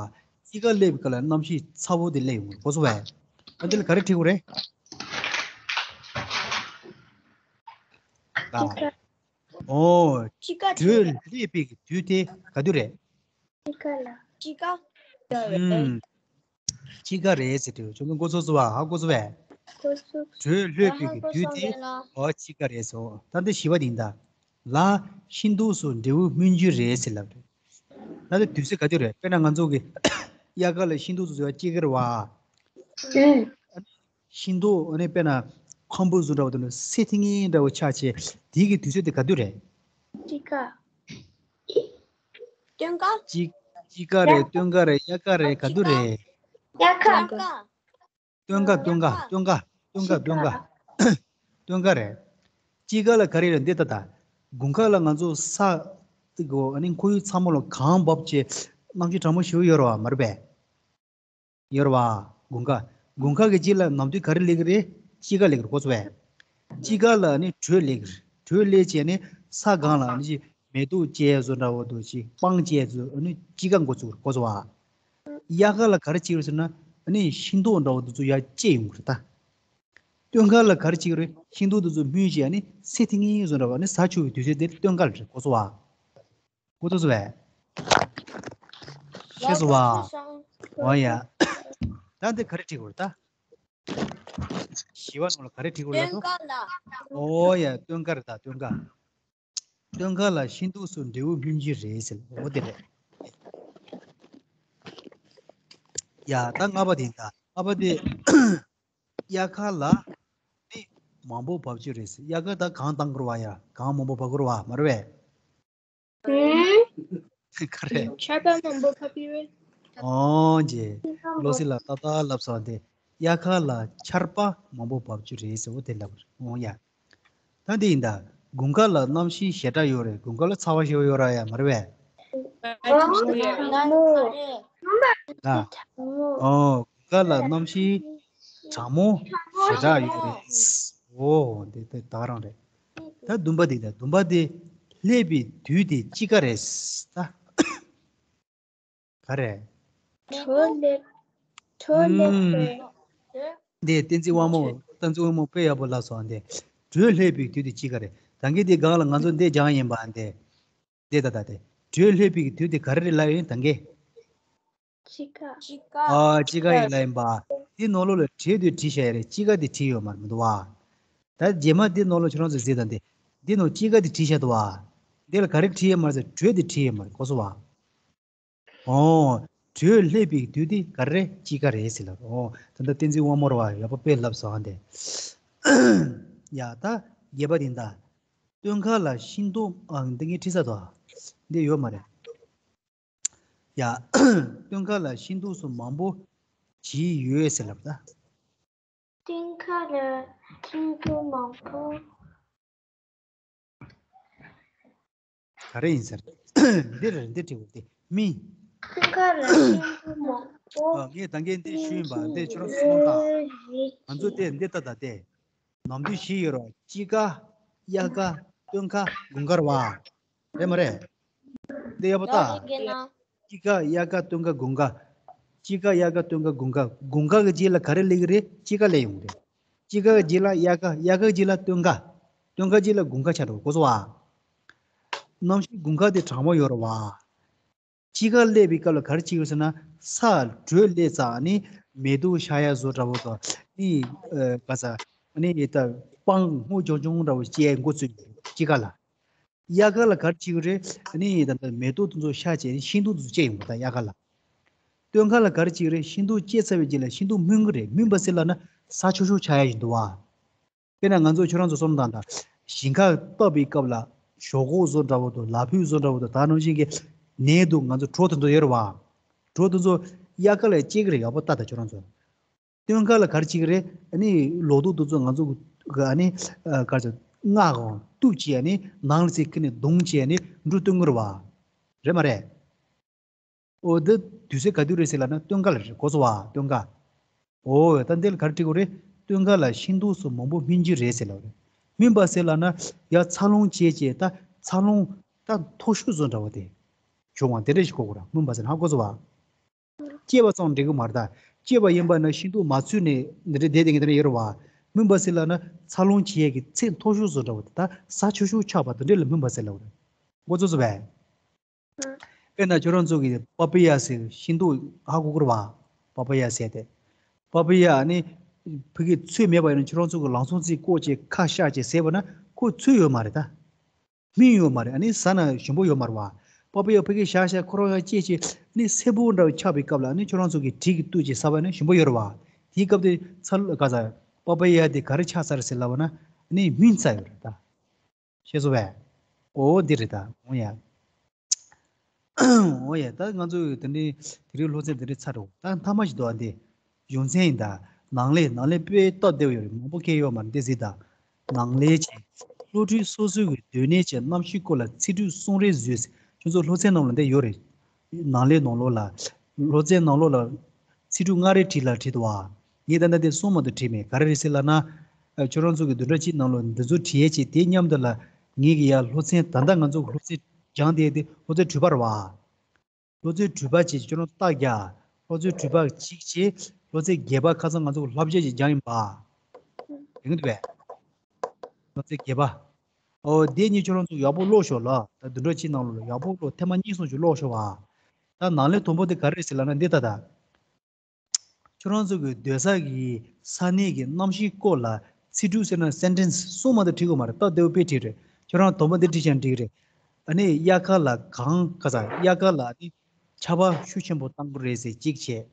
དཔྱིད་ཀ་སླེབས་པའི་སྐབས་ལ་གནམ་གཤིས་ཚ་བོ་དེ་སླེབས་ཡོང་། གོ་སོང་ངས། ཨ་འདི་ལ་ག་རེ་བྲིས་དགོས་རེད། ཨོ། དཔྱིད་ཀ་དྲོད་སླེབས་པའི་དུས་དེ་ག་དུས་རེད། དཔྱིད་ཀ་ལ། དཔྱིད་ཀ་ཨུམ། དཔྱིད་ཀ་རེད་ཟེར་དུས་ཁྱོད་ཚོ་མགོ་ཚོས་སོང་བ། ཧ་གོ་སོང་བས། གོ་སོང་། དྲོད་སླེབས་པའི་གི་དུས་དེ། ཨོ་དཔྱིད་ཀ་རེད་སོ། ད་འདི་བཞི་པ་དེ་ཡིན་ད། ལ་ཤིང་ཏོག་སོགས་འབྲས་བུ་སྨིན་རྒྱུ་རེད་ཟེར་ལབ་རེད། ད་འདི་དུས་ཚོད་ག་དུས་རེད། དཔེར་ན་ང་ཚོ་གི་དབྱར་ཁ་ལ་ཤིང་ཏོག་ཚོ་ཚོ་སྐྱེ་གི་རེད་བ། ཨུམ། ཤིང་ཏོག་ཨ་ནི་དཔེར་ན་ཁམ་བུ་བཟོ་འདྲ་བ་དེ་ལ་སེར་ཐིང་ངེ་འདྲ་བོ་ཆགས་བྱས། དེའི་གི་དུས་ཚོད་དེ་ག་དུས་རེད། དཔྱིད་ཀ། སྟོན་ཀ། དཔྱིད་དཔྱིད་ཀ་རེད། སྟོན་ཀ་རེད། དབྱར་ཁ་རེད། ག་དུས་རེད། དབྱར་ཁ། སྟོན་ཀ། སྟོན་ཀ། སྟོན་ཀ། སྟོན་ཀ། སྟོན་ཀ། སྟོན་ཀ་རེད། དཔྱིད་ཀ་ལ་ག་རེ་རེད། འདི་ལྟ་ད། དགུན་ཁ་ལ་ང་ཚོ་ས་དེ་གོ་ཨ་ནི་ཁོར་ཡུག་ཚང་མ་ལ་གངས་བབས་བྱས་གནམ་གཤིས་གྲང་མོ་ཞེ་པོ་ཡོད་རེད་བ། མ་རེད་པས། ཡོད་རེད་བ། དགུན་ཁ། དགུན་ཁ་གི་རྗེས་ལ་ནམ་དུས་ག་རེ་སླེབས་ཀྱི་རེད། དཔྱིད་ཀ་སླེབས་ཀྱི་རེད། གོ་སོང་བས། དཔྱིད་ཀ་ལ་ནི་དྲོད་སླེབས་ཀྱི་རེད། དྲོད་སླེབས་བྱས་ནས་ས་སྒང་ལ་ནི་ཅིག་མེ་ཏོག་སྐྱེ་བཟོ་འདྲ་བོ་འདུག་ཅིག་སྤང་སྐྱེ་བཟོ། ཨ་ནི་དཔྱིད་ཀ་འགོ་ཚུགས་རེད། གོ་སོང་བ། དབྱར་ཁ་ལ་ག་རེ་བྱེད་ཀྱི་རེད་ཟེར་ན། ཨ་ནི་ཤིང་ཏོག་འདྲ་བོ་འདི་ཚོ་ཡར་སྐྱེ་ཡོང་གི་རེད་ད། སྟོན་ཁ་ལ་ག་རེ་བྱེད་ཀྱི་རེད། ཤིང་ཏོག་འདི་ཚོ་སྨིན་བྱས་ཨ་ནི་སེར་ཐིང་ངེ་བཟོ་འདྲ་བོ། ཨ་ནི་ས་ཆུ་བའི་དུས་ཚོད་དེ་སྟོན་ཁ་ལ་རེད། གོ་སོང་བ། གོ་ཐུབ་སོང་བས། ཤེས་སོང་བ། འོ་ཡ། ད་འདི་ག་རེ་བྲིས་དགོས་རེད་ད། བཞི་པ་ནང་ལ་ག་རེ་བྲིས་དགོས་རེད་ལབ་སོང་། སྟོན་ཁ་ལ། འོ་ཡ། སྟོན་ཁ་རེད་ད། སྟོན་ཁ། སྟོན་ཁ་ལ་ཤིང་ཏོག་སོགས་འབྲས་བུ་སྨིན་གྱི་རེད་ཟེར། འོ་དེ་རེད། ཡ། ད་ལྔ་པ་དེ་ཡིན་ད། ལྔ་པ་དེ། དབྱར་ཁ་ལ་ནི་མང་པོ་བབས་ཀྱི་རེད་ཟེར། དབྱར་ཁ་ད་གངས་བཏང་དགོས་རེད་བ། ཡ། གངས་མང་པོ་བབས་དགོས་རེད་བ། མ་རེད་པས། ཨུམ། ག་རེ། ཆར་པ་མང་པོ་བབས་ཀྱི་རེད། ཨོ་ཇེ། ལོ་སི་ལ་ཏག་ཏག་ལབ་སོང་སྟེ། དབྱར་ཁ་ལ་ཆར་པ་མང་པོ་བབས་ཀྱི་རེད་ཟེར་བ་དེ་ལབ་རེད། ཨོ་ཡ། ད་འདི་ཡིན་ད། དགུན་ཁ་ལ་གནམ་གཤིས་ཞེ་དྲག་ཡོད་རེད། དགུན་ཁ་ལ་ཚ་བ་ཞེ་པོ་ཡོད་ར་ཡ། མ་རེད་པས། ཨ། ཨོ། དགུན་ཁ་ལ་གནམ་གཤིས་གྲང་མོ་ཞེ་དྲག་ཡོད་རེད། ཨོ་འདི་ད་ག་རང་རེད། ད་བདུན་པ་འདི་ད། བདུན་པ་འདི་སླེབས་པའི་དུས་དེ་དཔྱིད་ཀ་རེད་ད། ག་རེ། དྲོད་སླེབས། དྲོད་སླེབས་པའི། འདི་བསྟན་འཛིན་དབང་མོ། བསྟན་འཛིན་དབང་མོ་དཔེ་ཡག་པོ་ལབ་སོང་འདི། དྲོད་སླེབས་པའི་དུས་དེ་དཔྱིད་ཀ་རེད། ད་གིན་འདི་སྒང་ལ་ང་ཚོ་འདི་སྦྱངས་ཡིན་པ་འདི། འདི་ད་ད་དེ། དྲོད་སླེབས་པའི་དུས་དེ་ག་རེ་རེད་ལབ་ཡིན་ད་གིན། དཔྱིད་ཀ། དཔྱིད་ཀ། ཨ། དཔྱིད་ཀ་ཡིན་ལབ་ཡིན་པ། འདི་ནང་ལོགས་ལ་དྲོད་དེ་བྲིས་བཞག་ཡ་རེད། དཔྱིད་ཀ་དེ་བྲིས་ཡོད་མ་རེད། མི་འདུག་བ། ད་རྗེས་མ་འདི་ནང་ལོགས་ཁྱོད་རང་ཚོ་གཟིགས་དང་འདི། འདི་ནང་དཔྱིད་ཀ་དེ་བྲིས་བཞག་འདུག་བ། འདི་ལ་ག་རེ་བྲིས་ཡོད་མ་རེད་ཟེར། དྲོད་དེ་བྲིས་ཡོད་མ་རེད། གོ་སོང་བ། ཨོ། དྲོད་སླེབས་པའི་དུས་དེ་ག་རེ། དཔྱིད་ཀ་རེད་ཟེར་ལབ། ཨོ། ད་ལྟ་བསྟན་འཛིན་དབང་མོར་བ་ཡག་པོ་དཔེ་ལབ་སོང་ཨ་འདི། ཡ་ད། བརྒྱད་པ་དེ་ད། སྟོན་ཁ་ལ་ཤིང་ཏོག་ཨ། འདི་ངས་བྲིས་ཚར་འདུག་ཨ། འདི་ཡོད་མ་རེད། ཡ། སྟོན་ཁ་ལ་ཤིང་ཏོག་སོགས་མང་པོ་བྱིས་ཡོད་ཟེར་ལབ་ད། སྟོན་ཁ་ལ་ཤིང་ཏོག་མང་པོ། ག་རེ་ཡིན་ཟེར། འདི་རེད། འདི་བྲིས་འདི་མི། སྟོན་ཁ་ལ་ཤིང་ཏོག་མང་པོ། ཨ། ངས་ད་གིན་འདི་ཞུས་ཡིན་པ། འདི་ཁྱོད་རང་གསུངས་དང་། ང་ཚོ་དེ་འདི་ལྟ་ད་དེ། ནམ་དུས་བཞི་ཡོད་རེད་བ། དཔྱིད་ཀ། དབྱར་ཁ། སྟོན་ཁ། དགུན་ཁ་རེད་བ། རེད་མ་རེད། འདི་ཡག་པོ་ལྟ། དཔྱིད་ཀ། དབྱར་ཁ། སྟོན་ཁ། དགུན་ཁ། དཔྱིད་ཀ། དབྱར་ཁ། སྟོན་ཁ། དགུན་ཁ། དགུན་ཁ་གི་རྗེས་ལ་ག་རེ་སླེབས་ཀྱི་རེད། དཔྱིད་ཀ་སླེབས་ཡོང་གི་རེད། དཔྱིད་ཀ་གི་རྗེས་ལ་དབྱར་ཁ། དབྱར་ཁ་གི་རྗེས་ལ་སྟོན་ཁ། སྟོན་ཁ་རྗེས་ལ་དགུན་ཁ་ཆགས་འགྲོ། གོ་སོང་བ། གནམ་གཤིས་དགུན་ཁ་དེ་གྲང་མོ་ཡོད་རེད་བ། དཔྱིད་ཀ་སླེབས་པའི་སྐབས་ལ་ག་རེ་བྱེད་ཀྱི་ཡོད་ཟེར་ན། ས་དྲོད་སླེབས་ཙང་ནི་མེ་ཏོག་ཤར་ཡ་བཟོ་འདྲ་བོ་དང་ནི། ཨ། ག་ས། ནི་ད་སྤང་སྔོ་ལྗང་ལྗང་འདྲ་བོ་སྐྱེ་འགོ་ཚུགས་དཔྱིད་ཀ་ལ། དབྱར་ཁ་ལ་ག་རེ་བྱེད་ཀྱི་རེད། ནི་ད་ལྟ་མེ་ཏོག་དེ་ཚོ་ཤར་བྱས་ནི་ཤིང་སྡོང་དེ་ཚོ་སྐྱེ་ཡོང་གི་ད་དབྱར་ཁ་ལ། སྟོན་ཁ་ལ་ག་རེ་བྱེད་ཀྱི་རེད། ཤིང་སྡོང་སྐྱེ་ཚར་བའི་རྗེས་ལ་ཤིང་སྡོང་སྨིན་གྱི་རེད། སྨིན་པ་ཟེར་ལབ་ན་ས་ཆུ་ཤུགས་ཆགས་ཡ་ཡིན་འདུག་བ། དཔེར་ན་ང་ཚོ་ཁྱོད་རང་ཚོ་བསམ་བློ་བཏང་དང་། ཞིང་ཁ་བཏབ་པའི་སྐབས་ལ་ཞོག་ཁོག་བཟོ་འདྲ་བོ་དང་། ལ་ཕུག་བཟོ་འདྲ་བོ་དང་། ད་ནང་བཞིན་གྱི་ནས་འདུག་ང་ཚོ་གྲོ་དེ་ཚོ་ཡོད་རེད་བ། གྲོ་དེ་ཚོ་དབྱར་ཁ་ལ་སྐྱེ་གི་རེད། ཡག་པོ་ལྟ་དང་ཁྱོད་རང་ཚོ། སྟོན་ཁ་ལ་ག་རེ་བྱེད་ཀྱི་རེད། ཨ་ནི་ལོ་ཏོག་དེ་ཚོ་ང་ཚོ་གི་ཨ་ནི་ག་རེ་ཟེར། རྔ་གང་གཏུབ་བྱས་ཨ་ནི་ནང་ལ་ཚིག་ཁི་ནས་བརྡུངས་བྱས་ཨ་ནི་འབྲུ་བཏོན་གི་རེད་བ། རེད་མ་རེད། ཨོ་འདི་དུས་ཚོད་ག་དུས་རེད་ཟེར་ལབ་ན་སྟོན་ཁ་ལ་རེད། གོ་སོང་བ། སྟོན་ཁ། ཨོ་ད་འདི་ལ་ག་རེ་བྲིས་དགོས་རེད། སྟོན་ཁ་ལ་ཤིང་ཏོག་སོགས་མང་པོ་སྨིན་གྱི་རེད་ཟེར་ལབ་རེད། སྨིན་པ་ཟེར་ལབ་ན་ཡ་འཚར་ལོངས་བྱས་བྱས་ད་འཚར་ལོངས་ད་མཐོ་ཤོས་བཟོ་འདྲ་བོ་དེ་བྱུང་བ་དེ་འདྲ་ཞིག་གོ་དགོས་ར། སྨིན་པ་ཟེར་ན། ཧ་གོ་སོང་བ། སྐྱེས་པ་ཙམ་འགྲིག་གི་མ་རེད་ད། སྐྱེས་པ་ཡིན་པ་ན་ཤིང་ཏོག་མ་ཚུད་ནས་འདི་འདྲ་བསྡད་བསྡད་མཁན་དེ་འདྲ་ཡོད་རེད་བ། སྨིན་པ་ཟེར་ལབ་ན་འཚར་ལོངས་བྱེད་ཡས་ཀྱི་ཚད་མཐོ་ཤོས་བཟོ་འདྲ་བོ་དེ། ད་ས་ཆུ་ཤུགས་ཆགས་པ་དེ་འདྲ་ལ་སྨིན་པ་ཟེར་ལབ་རེད། མགོ་ཚོས་སོང་བས། དཔེར་ན་ཁྱོད་རང་ཚོ་གི་པ་པི་ཡ་ཟེར་ཤིང་ཏོག་ཧ་གོ་གི་རེད་བ། པ་པི་ཡ་ཟེར་དེ། པ་པི་ཡ་ནི་ཕ་གི་ཚོད་མེད་པ་ཡིན་ན་ཁྱོད་རང་ཚོ་གི་ལམ་སང་ཅིག་བཀོག་བྱས་ཁ་བཤགས་བྱས་ཟས་པ་ན་ཁོ་ཚོད་ཡོད་མ་རེད་ད། སྨིན་ཡོད་མ་རེད། ཨ་ནི་ཟ་ན་ཞིམ་པོ་ཡོད་མ་རེད་བ། པ་པི་ཡ་ཕ་གི་བཤགས་བཤགས་ཁོ་རང་ཡང་སྐྱེས་བྱས་ནི་སེར་པོ་འདྲ་བོ་ཆགས་པའི་སྐབས་ལ་ནི་ཁྱོད་རང་ཚོ་གི་དྲི་གིས་བཏུལ་བྱས་ཟ་བ་ན་ཞིམ་པོ་ཡོད་རེད་བ། དེའི་སྐབས་དེ་ཚར་ག་ས་པ་པི་ཡ་དེ་ག་རེ་ཆགས་ཚར་ཟེར་ལབ་པ་ན་ནི་སྨིན་ཚར་ཡོད་རེད་ད། ཤེས་སོང་བས། ཨོ་འདི་རེད་ད། འོ་ཡ། འོ་ཡ། ད་ང་ཚོ་དེ་འདྲའི་དེ་རིང་སློབ་ཚན་དེ་འདྲའི་ཚར་འགྲོ། ད་མཐའ་མ་ཞིག་འདུག་ཨ། འདི་གཞུང་ཚན་ཡིན་ད། ནང་ལས། ནང་ལས་དཔེ་སྟབས་བདེ་བོ་ཡོད་རེད། མང་པོ་སྐད་ཡོད་མ་རེད། འདི་གཟིགས་དང་། ནང་ལས་ཀྱི་སློབ་ཕྲུག་སོ་སོའི་གི་སྡོད་གནས་ཀྱི་གནམ་གཤིས་སྐོར་ལ་ཚིག་འབྲུ་གསུང་རེ་བཟོས། ཁྱོད་ཚོ་སློབ་ཚན་ནང་ལ་འདི་ཡོད་རེད། ནང་ལས་ནང་ལོགས་ལ། སློབ་ཚན་ནང་ལོགས་ལ་ཚིག་འབྲུ་ལྔ་རེ་བྲིས་ལ་བྲིས་འདུག་བ། ངས་ད་ལྟ་དེ་གསུམ་མ་གཏོགས་བྲིས་མེད། ག་རེ་རེད་ཟེར་ལབ་ན། ཨ། ཁྱོད་རང་ཚོ་གི་བདུན་ཕྲག་གཅིག་ནང་ལོགས་འདི་ཚོ་བྲིས་ཡས་ཅིག་དེ་མཉམ་དུ་ལ་ངེད་ཀྱི་ཡ་སློབ་ཚན། ད་ལྟ་ང་ཚོ་གི་སློབ་ཚན་སྦྱངས་བསྡད་དེ་སློབ་ཚན་དྲུག་པ་རེད་བ། སློབ་ཚན་དྲུག་པ་ཅིག་ཁྱོད་རང་རྟགས་རྒྱག་སློབ་ཚན་དྲུག་པ་གཅིག་བྱས། སློབ་ཚན་བརྒྱད་པ་ཁ་སང་ང་ཚོ་གི་བསླབ་བྱ་ཅིག་སྦྱངས་ཡིན་པ། ཡིན་གྱི་འདུག་པས། སློབ་ཚན་བརྒྱད་པ། ཨོ་དེ་གཉིས་ཁྱོད་རང་ཚོ་ཡག་པོ་ཀློག་ཤོག་ལ། ད་བདུན་ཕྲག་གཅིག་ནང་ལོགས་ལ་ཡག་པོ་ཀློག་ཐེངས་མ་གཉིས་གསུམ་ཅིག་ཀློག་ཤོག་བ། ད་ནང་ལས་དང་པོ་དེ་ག་རེ་རེད་ཟེར་ལབ་ན་འདི་ལྟ་ད། ཁྱོད་རང་ཚོ་གི་སྡོད་ས་གི་ས་གནས་ཀྱི་གནམ་གཤིས་སྐོར་ལ་ཚིག་འབྲུ་ཟེར་ན་སེན་ཊེན་སི་གསུམ་མ་གཏོགས་བྲིས་དགོས་མ་རེད། སྟབས་བདེ་བོ་དཔེ་བྲིས་རེད། ཁྱོད་རང་དང་པོ་འདི་བྲིས་ཀྱང་འགྲིག་རེད། ཨ་ནི་དབྱར་ཁ་ལ་གངས། ག་ས། དབྱར་ཁ་ལ་ནི་ཆར་པ་ཤུགས་ཆེན་པོ་བཏང་གི་རེད་ཟེར་གཅིག་བྱས།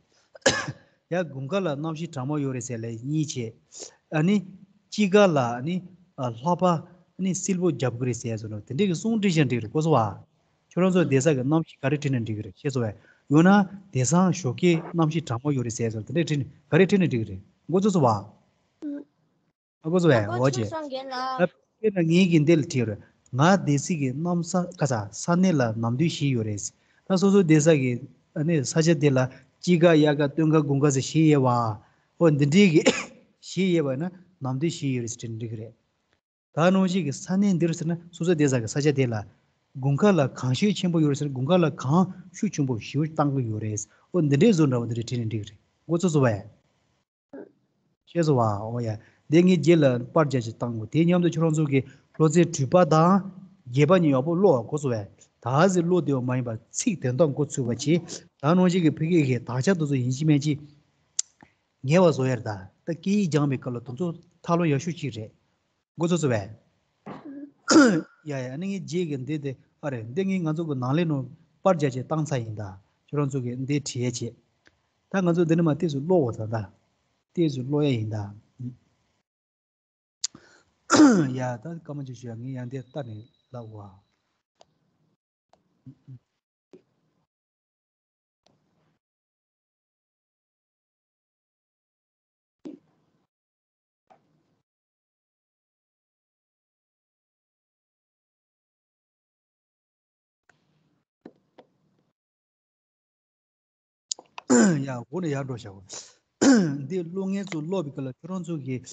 ཡ་དགུན་ཁ་ལ་གནམ་གཤིས་གྲང་མོ་ཡོད་རེད་ཟེར་ལ་གཉིས་བྱས། ཨ་ནི་དཔྱིད་ཀ་ལ་ཨ་ནི་ཨ་ལྷགས་པ་ཨ་ནི་བསིལ་པོ་རྒྱབ་ཀྱི་རེད་ཟེར་ཡ་ཚོ་ལ་དེ་འདྲས་ཀྱི་གསུང་བྲིས་ཤིག་འགྲིག་རེད། གོ་སོང་བ། ཁྱོད་རང་ཚོ་བསྡད་ས་གི་གནམ་གཤིས་ག་རེ་བྲིས་ན་འགྲིག་གི་རེད། ཤེས་སོང་བས། ཡང་ན་བསྡད་སའི་ཞོགས་ཀས་གནམ་གཤིས་གྲང་མོ་ཡོད་རེད་ཟེར་ཡ་ཚོ་ལ་དེ་འདྲས་བྲིས་ན་ག་རེ་བྲིས་ན་འགྲིག་གི་རེད། མགོ་ཚོས་སོང་བ། ཨ་མགོ་ཚོས་བས། འོ་ཅེ། ད་དཔེར་ན་ངེད་ཀྱིས་འདི་ལ་བྲིས་ཡོད་རེད། ང་བསྡད་སའི་གི་གནམ་ས་ཁ་ས་ས་གནས་ལ་ནམ་དུས་བཞི་ཡོད་རེད། ད་སོ་སོ་བསྡད་ས་གི་ཨ་ནི་ས་ཆ་དེ་ལ་དཔྱིད་ཀ་དབྱར་ཁ་སྟོན་ཁ་དགུན་ཁ་ཟེར་བཞི་ཡོད་པ། འོ་འདི་འདྲའི་གི་བཞི་ཡོད་པ་ན་ནམ་དུས་བཞི་ཡོད་རེད་ཟེར་བྲིས་ན་འགྲིག་གི་རེད། ད་ནང་བཞིན་གྱི་ས་གནས་འདིར་ཟེར་ན་སོ་སོ་བསྡད་ས་གི་ས་ཆ་དེ་ལ་དགུན་ཁ་ལ་གངས་ཤུགས་ཆེན་པོ་ཡོད་རེད་ཟེར་ན་དགུན་ཁ་ལ་གངས་ཤུགས་ཆེན་པོ་ཞེ་པོ་བཏང་གི་ཡོད་རེད། འོ་འདི་འདྲའི་བཟོ་འདྲ་བོ་འདི་འདྲ་བྲིས་ན་འགྲིག་གི་རེད། མགོ་ཚོས་སོང་བས། ཤེས་སོང་བ། འོ་ཡ། འདི་ངས་རྗེས་ལ་པར་རྒྱག་ཅིག་བཏང་གོ། དེ་མཉམ་དུ་ཁྱོད་རང་ཚོ་གི་སློབ་ཚན་དྲུག་པ་དང་བརྒྱད་པ་གཉིས་ཡག་པོ་ཀློག་གོ་སོང་བས། ད་གཟིག་ཀློག་བདེ་བ་མ་ཡིན་པ་ཚིག་དོན་དག་མགོ་ཚོས་པ་བྱེད། ད་ནང་བཞིན་གྱི་ཕ་གི་གི་དག་ཆ་དེ་ཚོ་ཡིན་གཅིག་མིན་གཅིག་ངེས་པ་བཟོ་ཡ་རེད། ད་ད་སྐད་ཡིག་སྦྱངས་པའི་སྐབས་ལ་དེ་ཚོ་ཐབས་ལམ་ཡག་ཤོས་གཅིག་རེད། མགོ་ཚོས་སོང་བས། ཡ་ཡ། ཨ་ནི་ངའི་རྗེས་ཀྱི་འདི་དེ་ཨ་རེད། འདི་ངས་ང་ཚོ་གི་ནང་ལས་ནང་པར་རྒྱག་ཅིག་བཏང་ཚར་ཡིན། ད་ཁྱོད་རང་ཚོ་གི་འདི་བྲིས་ཡ་བྱེད། ད་ང་ཚོ་འདི་ནས་མར་ཏོག་ཙམ་ཀློག་འོ། ད་ད་ཏོག་ཙམ་ཀློག་ཡ་ཡིན་ད། ཡ་ད་སྐར་མ་གཅིག་ཞུ་ཡ། ངས་ཡང་འདི་ལྟ་ནས་ལབ་འོ། ཡ་འོ་ན་ཡར་འགྲོ་བྱའོ། འདི་ཀློག་མཁན་ཚོ་ཀློག་པའི་སྐབས་ལ་ཁྱོད་རང་ཚོ་གིས་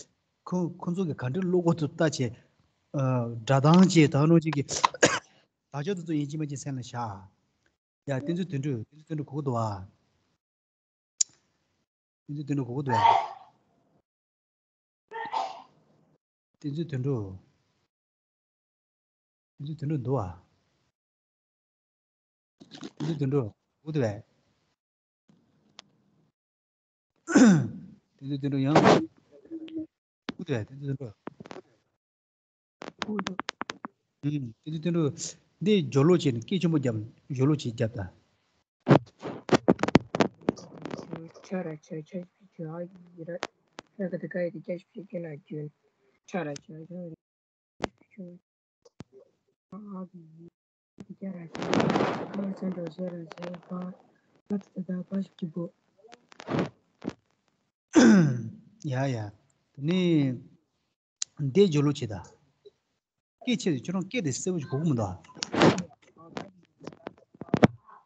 ཁོ་ཁོ་ཚོ་གིས་ག་འདྲ་ཀློག་གོ་ཐུབ་ལྟ་བྱས། སྒྲ་གདངས་བཅས་དང་ནང་བཞིན་གྱི་དག་ཆ་དེ་ཚོ་ཡིན་གཅིག་མིན་གཅིག་སེམས་ལ་བཞག། ཡ་བསྟན་འཛིན་དོན་གྲུབ། བསྟན་འཛིན་དོན་གྲུབ་གོ་གི་འདུག་བ། བསྟན་འཛིན་དོན་གྲུབ་གོ་གི་འདུག་བ། བསྟན་འཛིན་དོན་གྲུབ། བསྟན་འཛིན་དོན་གྲུབ་འདུག་བ། བསྟན་འཛིན་དོན་གྲུབ་གོ་གི་འདུག་བས། བསྟན་འཛིན་དོན་གྲུབ་ཡང་། ཨུ་ཏུ་བས་བསྟན་འཛིན་དོན་གྲུབ། ཨུ་ཏུ། ཨུམ། བསྟན་འཛིན་དོན་གྲུབ། འདི་སྦྱོར་ཀློག་བྱས་ནས་སྐད་ཆེན་པོ་རྒྱབ། སྦྱོར་ཀློག་བྱས་རྒྱབ་ད། ཆ་ར་ཆ་ཆ་ཆ་ཨ་ཡི་ར། ཧ་ག་ད་ག་ཡི་ད་ཀྱ་ཤི་ཤི་ཀྱ་ན་ཀྱུན། ཆ་ར་ཆ་ཆ། ཡ་ཡ། དེ་ནས་འདི་སྦྱོར་ཀློག་བྱེད་ད། སྐད་ཆེ་ཁྱོད་རང་སྐད་དེ་གསལ་པོ་ཞིག་གོ་གི་མི་འདུག་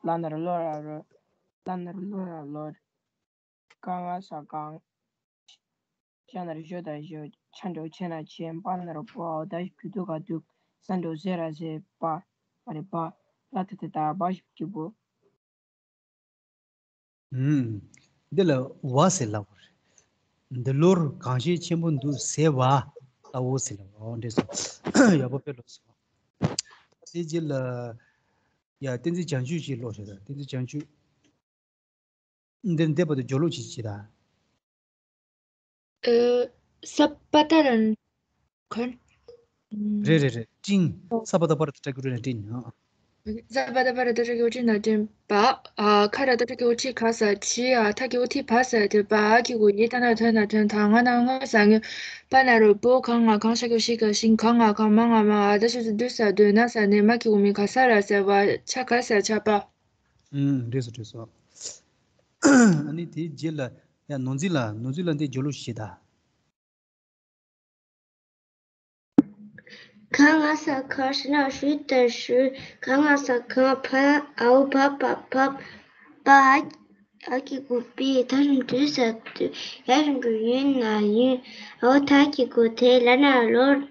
ཨ། ལ་ན་རོ་ལོ་ར་རོ། ལ་ན་རོ་ལོ་ར་ལོ། ག་ང་ས་གང་། ཞ་ན་རོ་ཞོ་ད་ཞོ། ཆ་འགྲོ་ཆེ་ན་ཆེ། པ་ན་རོ་པོ། འ་ད་གུ་དུ་ག་དུ། ས་འགྲོ་ཟེ་ར་ཟེ། པ། པ་རེ་པ། ལ་ད་ད་ད་བ་ཞབས་ཀྱུ་བུ། ཨུམ། འདི་ལ་བ་ཟེར་ལབ་པ་རེད། འདི་ལོར་གངས་ཤེད་ཆེན་པོ་འདུག་ཟེར་བ་ལ་འོ་ཟེར་ལབ་པ། འོ་འདྲ་སོང་། ཡག་པོ་དཔེ་ལོ་སོང་། དེ་རྗེས་ལ་ཡ་བསྟན་འཛིན་བྱང་ཆུབ་ཞིག་ཀློག་ཤོག་ད། བསྟན་འཛིན་བྱང་ཆུབ། འདིར་འདེབས་པ་དེ་སྦྱོར་ཀློག་བྱེད་ཅིག་དང་། ཨ། ས་པ་ཏ་ར་ཁོན། རེད་རེད་རེད། སྤྲིན། ཨོ། ས་པ་ཏ་པ་ར་ཏ་ཏྲ་གི་རུ་ན་སྤྲིན། ཨ། ས་པ་ཏ་པ་ར་ཏ་ཏྲ་གི་གུ་ཏྲི་ན་སྤྲིན། པ། ཨ། ཁ་ར་ཏ་ཏྲ་གི་གུ་ཏྲི་ཁ་ས་ཁྲི། ཨ། ཐ་གི་གུ་ཐི་ཕ་ས་ཐི། པ། ཨ་གི་གུ་ཡི། ད་ན་ཐོ་ན་ཐོན། ཐ་ང་ན་ངོ་ས་ངོ་། པ་ན་རོ་པོ། ག་ང་གང་ཤ་གི་ཤི་ག་ཤིང་། ག་ང་གང་མ་ང་མ། འ་ད་ཤ་ས་དུ་ས་དོ། ན་ས་ནེ། མ་གི་གུ་མི། ག་ས་ར་ས་བ། ཆ་ག་ས་ཆ་པ། ཨུམ། འགྲིག་སོང་འགྲིག་སོང་། ཨ་ནི་དེའི་རྗེས་ལ་ཡ་ནོར་འཛིན་ལགས། ནོར་འཛིན་ལགས་འདི་སྦྱོར་ཀློག་བྱེད་ད། ག་ང་ས་གང་། ཞ་ན་རོ་ཞུ་ད་ཞུ། ག་ང་ས་གང་། བ། འ་འོག་བ་བ་བབས། པ། འ་གི་གུ་པི། ད་ཞབས་ཀྱུ་དུ་ས་དུས། ཡ་ཞབས་ཀྱུ་ཡུ་ན་ཡུན། འོ་ད་གི་གུ་དེ། ལ་ན་ལོ་ར་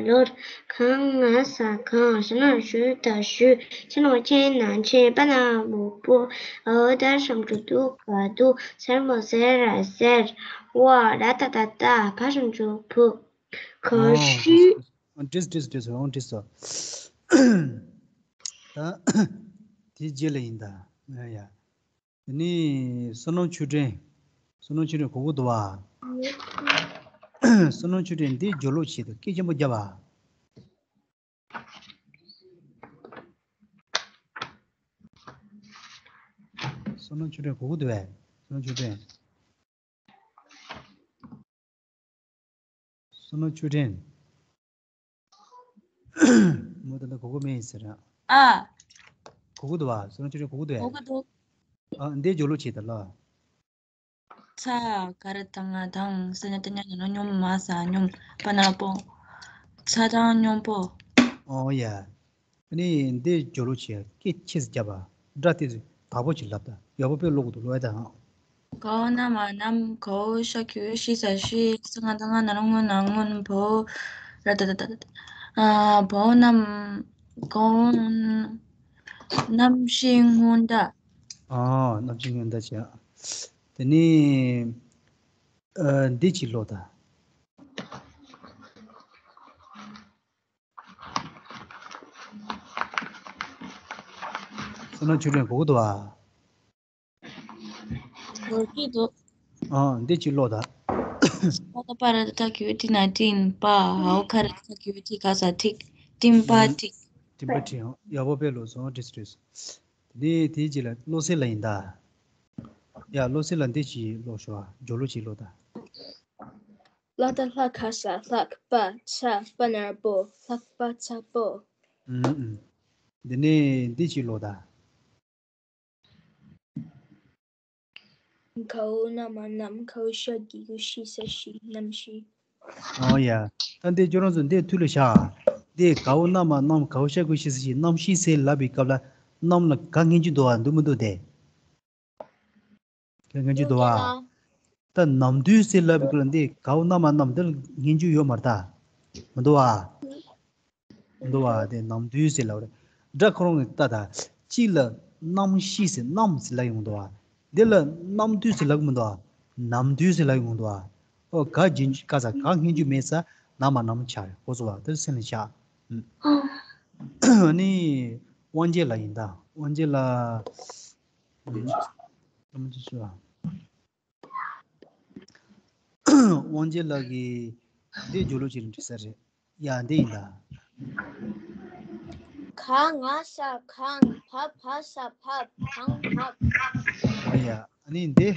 ལོར། ག་ང་ས་གང་། ཞ་ན་རོ་ཞུ་ད་ཞུ། ཆ་འགྲེང་བུ་ཆེ་ན་ཆེ། པ་ན་རོ་པོ། འ་ད་ཞབས་ཀྱུ་དུ་ག་དུ། ས་ར་མོ་ཟེ་ར་ཟེར། བ། ལ་ད་ད་ད། བ་ཞབས་ཀྱུ་བུ། ག་ཤི། འགྲིག་འགྲིག་འགྲིག་སོང་། འགྲིག་སོང་། ད་དེ་རྗེས་ལ་ཡིན་ད། ཡ་ཡ། དེ་ནས་བསོད་ནམས་ཆོས་སྒྲོན། བསོད་ནམས་ཆོས་སྒྲོན་གོ་གི་འདུག་བ། བསོད་ནམས་ཆོས་སྒྲོན་འདི་སྦྱོར་ཀློག་བྱེད་དང་། སྐད་ཆེན་པོ་རྒྱབ་བ། བསོད་ནམས་ཆོས་སྒྲོན་གོ་གི་འདུག་བས། བསོད་ནམས་ཆོས་སྒྲོན། བསོད་ནམས་ཆོས་སྒྲོན། མོ་ད་ལྟ་གོ་གོ་མེད་ཡིན་ཟེར་ར། ཨ། གོ་གོ་འདུག་བ། བསོད་ནམས་ཆོས་སྒྲོན་གོ་གོ་འདུག་ཨེ། གོ་གི་འདུག་ཨ། འདི་སྦྱོར་ཀློག་བྱེད་ད་ལ། ཚ། ག་ར་ད་ང་དང་ས་ཉ་ཏ་ཉ་ཉ་ན་སྙོམས། མ་ས་སྙོམས། པ་ན་པོ། ཚ་གྲང་སྙོམས་པོ། ཨོ་ཡ། ཨ་ནི་འདི་སྦྱོར་ཀློག་བྱེད། སྐད་ཆེ་ཙམ་རྒྱབ་པ། སྒྲ་དེ་དག་པོ་ཅིག་ལབ་ད། ཡག་པོ་དཔེ་ཀློག་འདུག་ཀློག་ཡ་ད་ཧང་། གའོ་ན་མ་ནམ། གའོ་ཤ་གི་གུ་ཤི་ས་ཤི། ས་ང་ད་ང་ན་རོ་སྔོ་ན་སྔོན། བའོ་ར་ད་ད་ད་ད། ཨ། བའོ་ནམ། གའོ་ནམ་ཤི་སྔོན་ད། ཨ། ནམ་ཤི་སྔོན་ད་བྱས། དེ་ནས་ཨ། འདི་ཅིག་ཀློག་ད། བསོད་ནམས་ཆོས་སྒྲོན་གོ་གི་འདུག་བ། གོ་གི་འདུག་ཨ། འདི་ཅིག་ཀློག་ད། པ་ད་པ་ར་ད་ད་གི་གུ་ཏི་ན་ཏིན། པ། འའོ་ཁ་ར་ད་ད་གི་གུ་ཏི་ག་ས་ཏིག་ཏིམ་པ་ཏིག་ཏིམ་པ་ཏིག་ཡག་པོ་དཔེ་ཀློག་སོང་། འགྲིག་སོང་། འགྲིག་སོང་། དེ་ནས་དེའི་རྗེས་ལ་ཀློག་ཚིག་ལ་ཡིན་ད། ཡ། ཀློག་ཚིག་ལ་འདི་ཅིག་ཀློག་ཤོག་ཨ། སྦྱོར་ཀློག་ཅིག་ཀློག་ད། ལ་ད་ལྷ་ག་ས་ལྷག་པ་ཚ་པ་ན་རོ་པོ། ལྷག་པ་ཚ་པོ། ཨུམ་ཨུམ། འདི་ནས་འདི་ཅིག་ཀློག་ད། གའོ་ན་མ་ནམ། གའོ་ཤ་གི་གུ་ཤི་ས་ཤི། ནམ་ཤི། ཨོ་ཡ། ད་འདི་ཁྱོད་རང་ཚོ་འདི་ཐུགས་ལ་བཞག་འདི་གའོ་ན་མ་ནམ། གའོ་ཤ་གི་གུ་ཤི་ས་ཤི། ནམ་ཤི་ཟེར་ལབ་པའི་སྐབས་ལ་ནམ་ལ་ག་སྔོན་འཇུག་འདུག་བ། འདུག་མི་འདུག་དེ། ག་སྔོན་འཇུག་འདུག་བ། ད་ནམ་དུས་ཟེར་ལབ་པའི་སྐབས་ལ་འདི་གའོ་ན་མ་ནམ། འདི་ལ་སྔོན་འཇུག་ཡོད་མ་རེད་ད། མི་འདུག་བ། འདུག་བ། དེ་ནམ་དུས་ཟེར་ལབ་རེད། སྒྲ་ཁོ་རང་གི་ལྟ་ད། གཅིག་ལ་ནམ་ཤི་ཟེར་ནམ་ཟེར་ལབ་ཡོང་འདུག་བ། འདི་ལ་ནམ་དུས་ཟེར་ལབ་གི་མི་འདུག་བ། ནམ་དུས་ཟེར་ལབ་ཡོང་འདུག་བ། ཨོ་ག་རྗེས་འཇུག་ག་ས་ག་སྔོན་འཇུག་མེད་ས་ན་མ་ནམ་ཆགས་རེད། གོ་སོང་བ། དེ་སེམས་ལ་བཞག་ཨ་ནི་དབང་རྒྱལ་ལགས་ཡིན་ད། དབང་རྒྱལ་ལགས། ཨ་ནི་ཅི་ཞུ་བ། དབང་རྒྱལ་ལགས་ཀྱིས་འདི་སྦྱོར་ཀློག་བྱེད་ན་འགྲིག་ས་རེད། ཡ། འདི་ཡིན་ད། ག་ང་ས་གངས། བ་བ་ས་བབས། གངས་བབས། ཨ་ཡ། ཨ་ནི་འདི།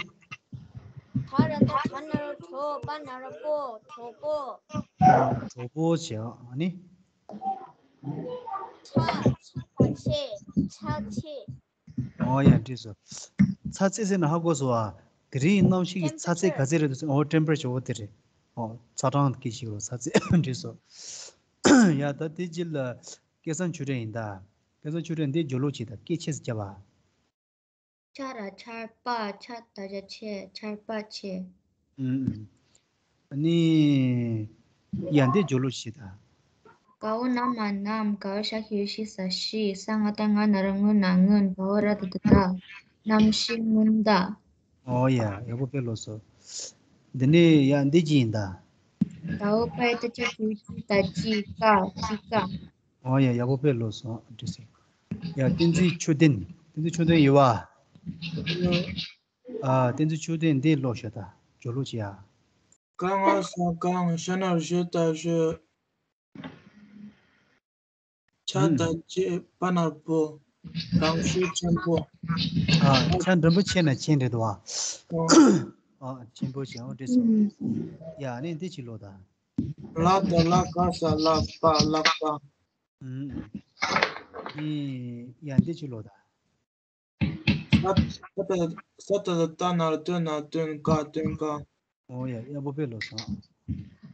ད་ར་ད་ད་ན་རོ་དྲོ། པ་ན་རོ་པོ། དྲོ་པོ། དྲོ་པོ་བྱས། ཨ་ནི། ཚ། ཚ་ཚ་ཚེ། ཚ་ཚེ། ཨོ་ཡ། འགྲིག་སོང་། ཚ་ཚེ་ཟེར་ན་ཧ་གོ་སོང་བ། དེ་རིང་གནམ་གཤིས་ཀྱི་ཚ་ཚད་ག་ཚད་རེད་འདུག་ཟེར། ཨོ། ཊེམ་པེ་རེ་ཅར། ཨོ་དེ་རེད། ཨོ་ཚ་གྲང་གི་ཞིག་ལ་ཚ་ཚད། འགྲིག་སོང་། ཡ། ད་དེ་རྗེས་ལ་སྐལ་བཟང་ཆོས་སྒྲོན་ཡིན་ད། སྐལ་བཟང་ཆོས་སྒྲོན་འདི་སྦྱོར་ཀློག་བྱེད་ད། སྐད་ཆེ་ཙམ་རྒྱབ་པ། ཆ་ར་ཆར། པ་ཆ་ད་ཆ་ཆེ། ཆར་པ་ཆེ། ཨུམ། ཨ་ནི། ཡ། འདི་སྦྱོར་ཀློག་བྱེད་ད། གའོ་ན་མ་ནམ། གའོ་ཤ་གི་གུ་ཤི་ས་ཤི། ས་ང་ད་ང་ན་རོ་སྔོ་ན་སྔོན། བའོ་ར་ད་ད་བདག་ནམ་ཤི་སྔོན་བདག་ཨོ་ཡ། ཡག་པོ་དཔེ་ཀློག་སོང་། འདི་ནས་ཡ་འདི་ཅི་ཡིན་ད། དའོ་པའི་ཏ་ཅ་གི་གུ་ཏ་ཅི། ཀ་ཅི་ཀ་ཨོ་ཡ། ཡག་པོ་དཔེ་ཀློག་སོང་། འགྲིག་སོང་། ཡ། བསྟན་འཛིན་ཆོས་ལྡན། བསྟན་འཛིན་ཆོས་ལྡན་ཡོད་བ། ཨ། བསྟན་འཛིན་ཆོས་ལྡན་འདི་ཀློག་ཤོག་ད། སྦྱོར་ཀློག་བྱེད་ཡ། ག་ང་ས་གངས། ཤ་ན་རོ་ཤི་ད་ཤི། ཆ་ད་ཆེ། པ་ན་རོ་པོ། གངས་ཤུགས་ཆེན་པོ། ཨ། ཆ་འགྲེང་བུ་ཆེ་ན་ཆེན་རེད་དོ། ཨ། ཨ། ཆེན་པོ་ཆེ། འོ་འགྲིག་སོང་། ཡ། ཨ་ནི་འདི་ཅིག་ཀློག་ད། ལ་ད་ལ་ག་ས་ལག་པ། ལག་པ། ཨུམ། ཨེ། ཡ། འདི་ཅིག་ཀློག་ད། ས་ས་ད་ས་ད་ད་ན་རོ་སྟོན། ན་སྟོན། ཀ་སྟོན་ཀ་ཨོ་ཡ། ཡག་པོ་དཔེ་ཀློག་སོང་།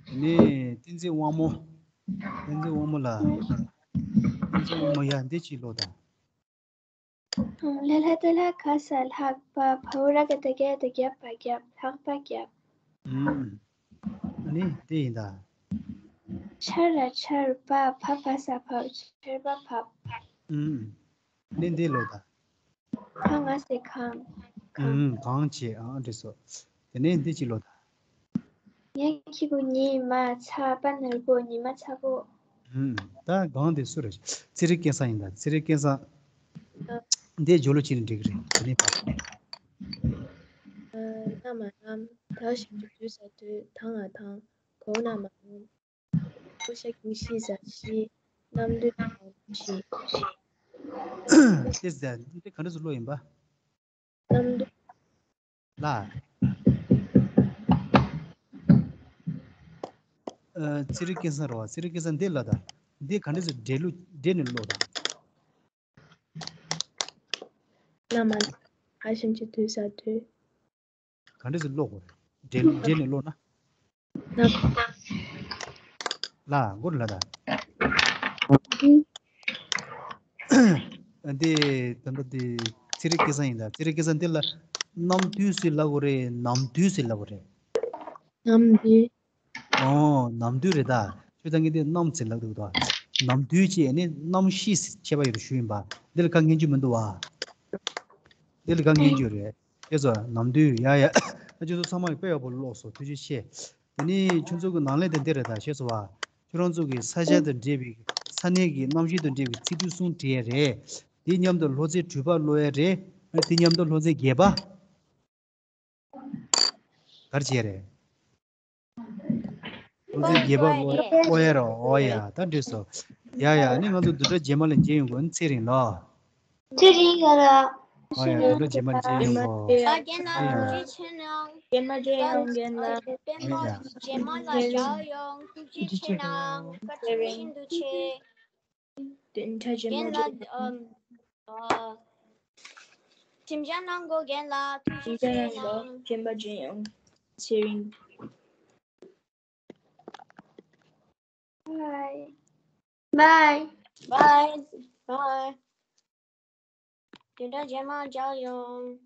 དེ་ནས་བསྟན་འཛིན་དབང་མོ། བསྟན་འཛིན་དབང་མོ་ལགས། བསྟན་འཛིན་དབང་མོ། ཡ། འདི་ཅིག་ཀློག་ད། ལ་ལྷ་ད་ལྷ་ག་ས་ལྷག་པ། བའོ་ར་ག་ད་རྒྱ་ད་རྒྱབ་པ་རྒྱབ། ལྷག་པ་རྒྱབ། ཨུམ། ཨ་ནི་དེ་ཡིན་ད། ཆ་ར་ཆར། བ་བ་བ་ས་བབས། ཆར་པ་བབས། ཨུམ། ཨ་ནི་འདི་ཀློག་ད། ག་ང་ས་གངས། གངས། ཨུམ། གངས་ཆེ། ཨ། འགྲིག་སོང་། དེ་ནས་འདི་ཅིག་ཀློག་ད། ཉ་གི་གུ་ཉི། མ་ཚ། པ་ན་རོ་པོ། ཉི་མ་ཚ་པོ། ཨུམ། ད་གངས་དེ་སུ་རེད། ཚེ་རིང་སྐལ་བཟང་ཡིན་ད། ཚེ་རིང་སྐལ་བཟང་། འདི་སྦྱོར་ཀློག་བྱས་ན་འགྲིག་གི་རེད། དེ་ནས་ཕར། ན་མ་ནམ། ད་ཞབས་ཀྱུ་དུ་ས་དུས། ད་ང་དང་། གའོ་ན་མ་གངས། གའོ་ཤ་གི་གུ་ཤི་ས་ཤི། ནམ་དུས་ནམ་ཤི། དེ་ཟེར། འདི་ག་འདྲ་ཟེར་ཀློག་ཡིན་པ། ནམ་དུས། ལ། ཨ། ཚེ་རིང་སྐལ་བཟང་རེད་བ། ཚེ་རིང་སྐལ་བཟང་འདི་ལ་ད། འདི་ག་འདྲ་ཟེར། འདྲེ་ལུག་འདྲེ་ནས་ཀློག་ད། བླ་མ། ཨ་ཞེམ་གྱིས་དུས་ས་དུས། ག་འདྲ་ཟེར་ཀློག་དགོས་རེད། འདྲེ་ལུག་འདྲེ་ནས་ཀློག་ན། ལ་མགོ་ལ་ད། འདི་ད་ལྟ་འདི་ཚེ་རིང་སྐལ་བཟང་ཡིན་ད། ཚེ་རིང་སྐལ་བཟང་འདི་ལ་གནམ་དུས་ཟེར་ལབ་དགོས་རེད། ནམ་དུས་ཟེར་ལབ་དགོས་རེད། ནམ་དུས། ཨོ། ནམ་དུས་རེད་ད། ཁྱོད་ད་གིན་དེ་གནམ་ཟེར་ལབ་འདུག་ད། ནམ་དུས་ཅེས་ནི་གནམ་གཤིས་ཁྱད་པར་ཡོད་པའི་ཤུགས་ཡིན་པ། འདི་ལ་དཀའ་ངལ་རྒྱུ་མི་འདུག་བ། འདི་ལ་དཀའ་ངལ་རྒྱུ་རེད། ཁྱེད་ཚོ་ནམ་དུས་ཡ་ཡ། ཁྱེད་ཚོ་ཚང་མ་གི་དཔེ་ཡག་པོ་ཀློག་སོང་། ཐུགས་རྗེ་ཆེ། དེ་ནི་ཁྱོད་ཚོ་གི་ནང་ལས་དེ་འདི་རེད་ད། ཤེས་སོང་བ། ཁྱོད་རང་ཚོ་གི་ས་ཆ་དང་འབྲེལ་བའི་ས་གནས་ཀྱི་གནམ་གཤིས་དང་འབྲེལ་བའི་ཚིག་དོན་གསུམ་བྲིས་ཡ་རེད། དེ་མཉམ་དུ་ལྷོ་ཚེས་དྲུག་པ་ཀློག་ཡ་རེད། དེ་མཉམ་དུ་ལྷོ་ཚེས་བརྒྱད་པ། ག་རེ་བྱས་རེད། ཁོང་ཚོས་རྒྱས་པ་ཀློག་ཀློག་ཡ་རེད། ཨོ་ཡ། ད་འགྲིག་སོང་། ཡ་ཡ། ཨ་ནི་ང་ཚོ་བདུན་ཕྲག་རྗེས་མ་ལ་མཇལ་ཡོང་གི། ཨ་ནི་ཚེ་རིང་ལགས། ཚེ་རིང་ཡ་ལགས། ཨོ་ཡ། བདུན་ཕྲག་རྗེས་མ་ལ་མཇལ་ཡོང་གི། ཨ། རྒན་ལགས། ཨ་ཡ། ཐུགས་རྗེ་ཆེ་གནང་། རྗེས་མ་མཇལ་ཡོང་། རྒན་ལགས། པད་མ་ཡ་ཡ། རྗེས་མ་ལ་མཇལ་ཡོང་། ཐུགས་རྗེ་ཆེ་གནང་། བཀའ་དྲིན་ཤིན་ཏུ་ཆེ། བདུན་ཕྲག་རྗེས་མ་རྒན་ལགས། ཨམ། ཨ། ཞིབ་འཇུག་གནང་གོ་རྒན་ལགས། ཐུགས་རྗེ་ཆེ་གནང་། རྗེས་མ་མཇལ་ཡོང་། ཚེ་རིང་། Bye. Bye. Bye. Bye. བདུན་ཕྲག་རྗེས་མ་མཇལ་ཡོང་།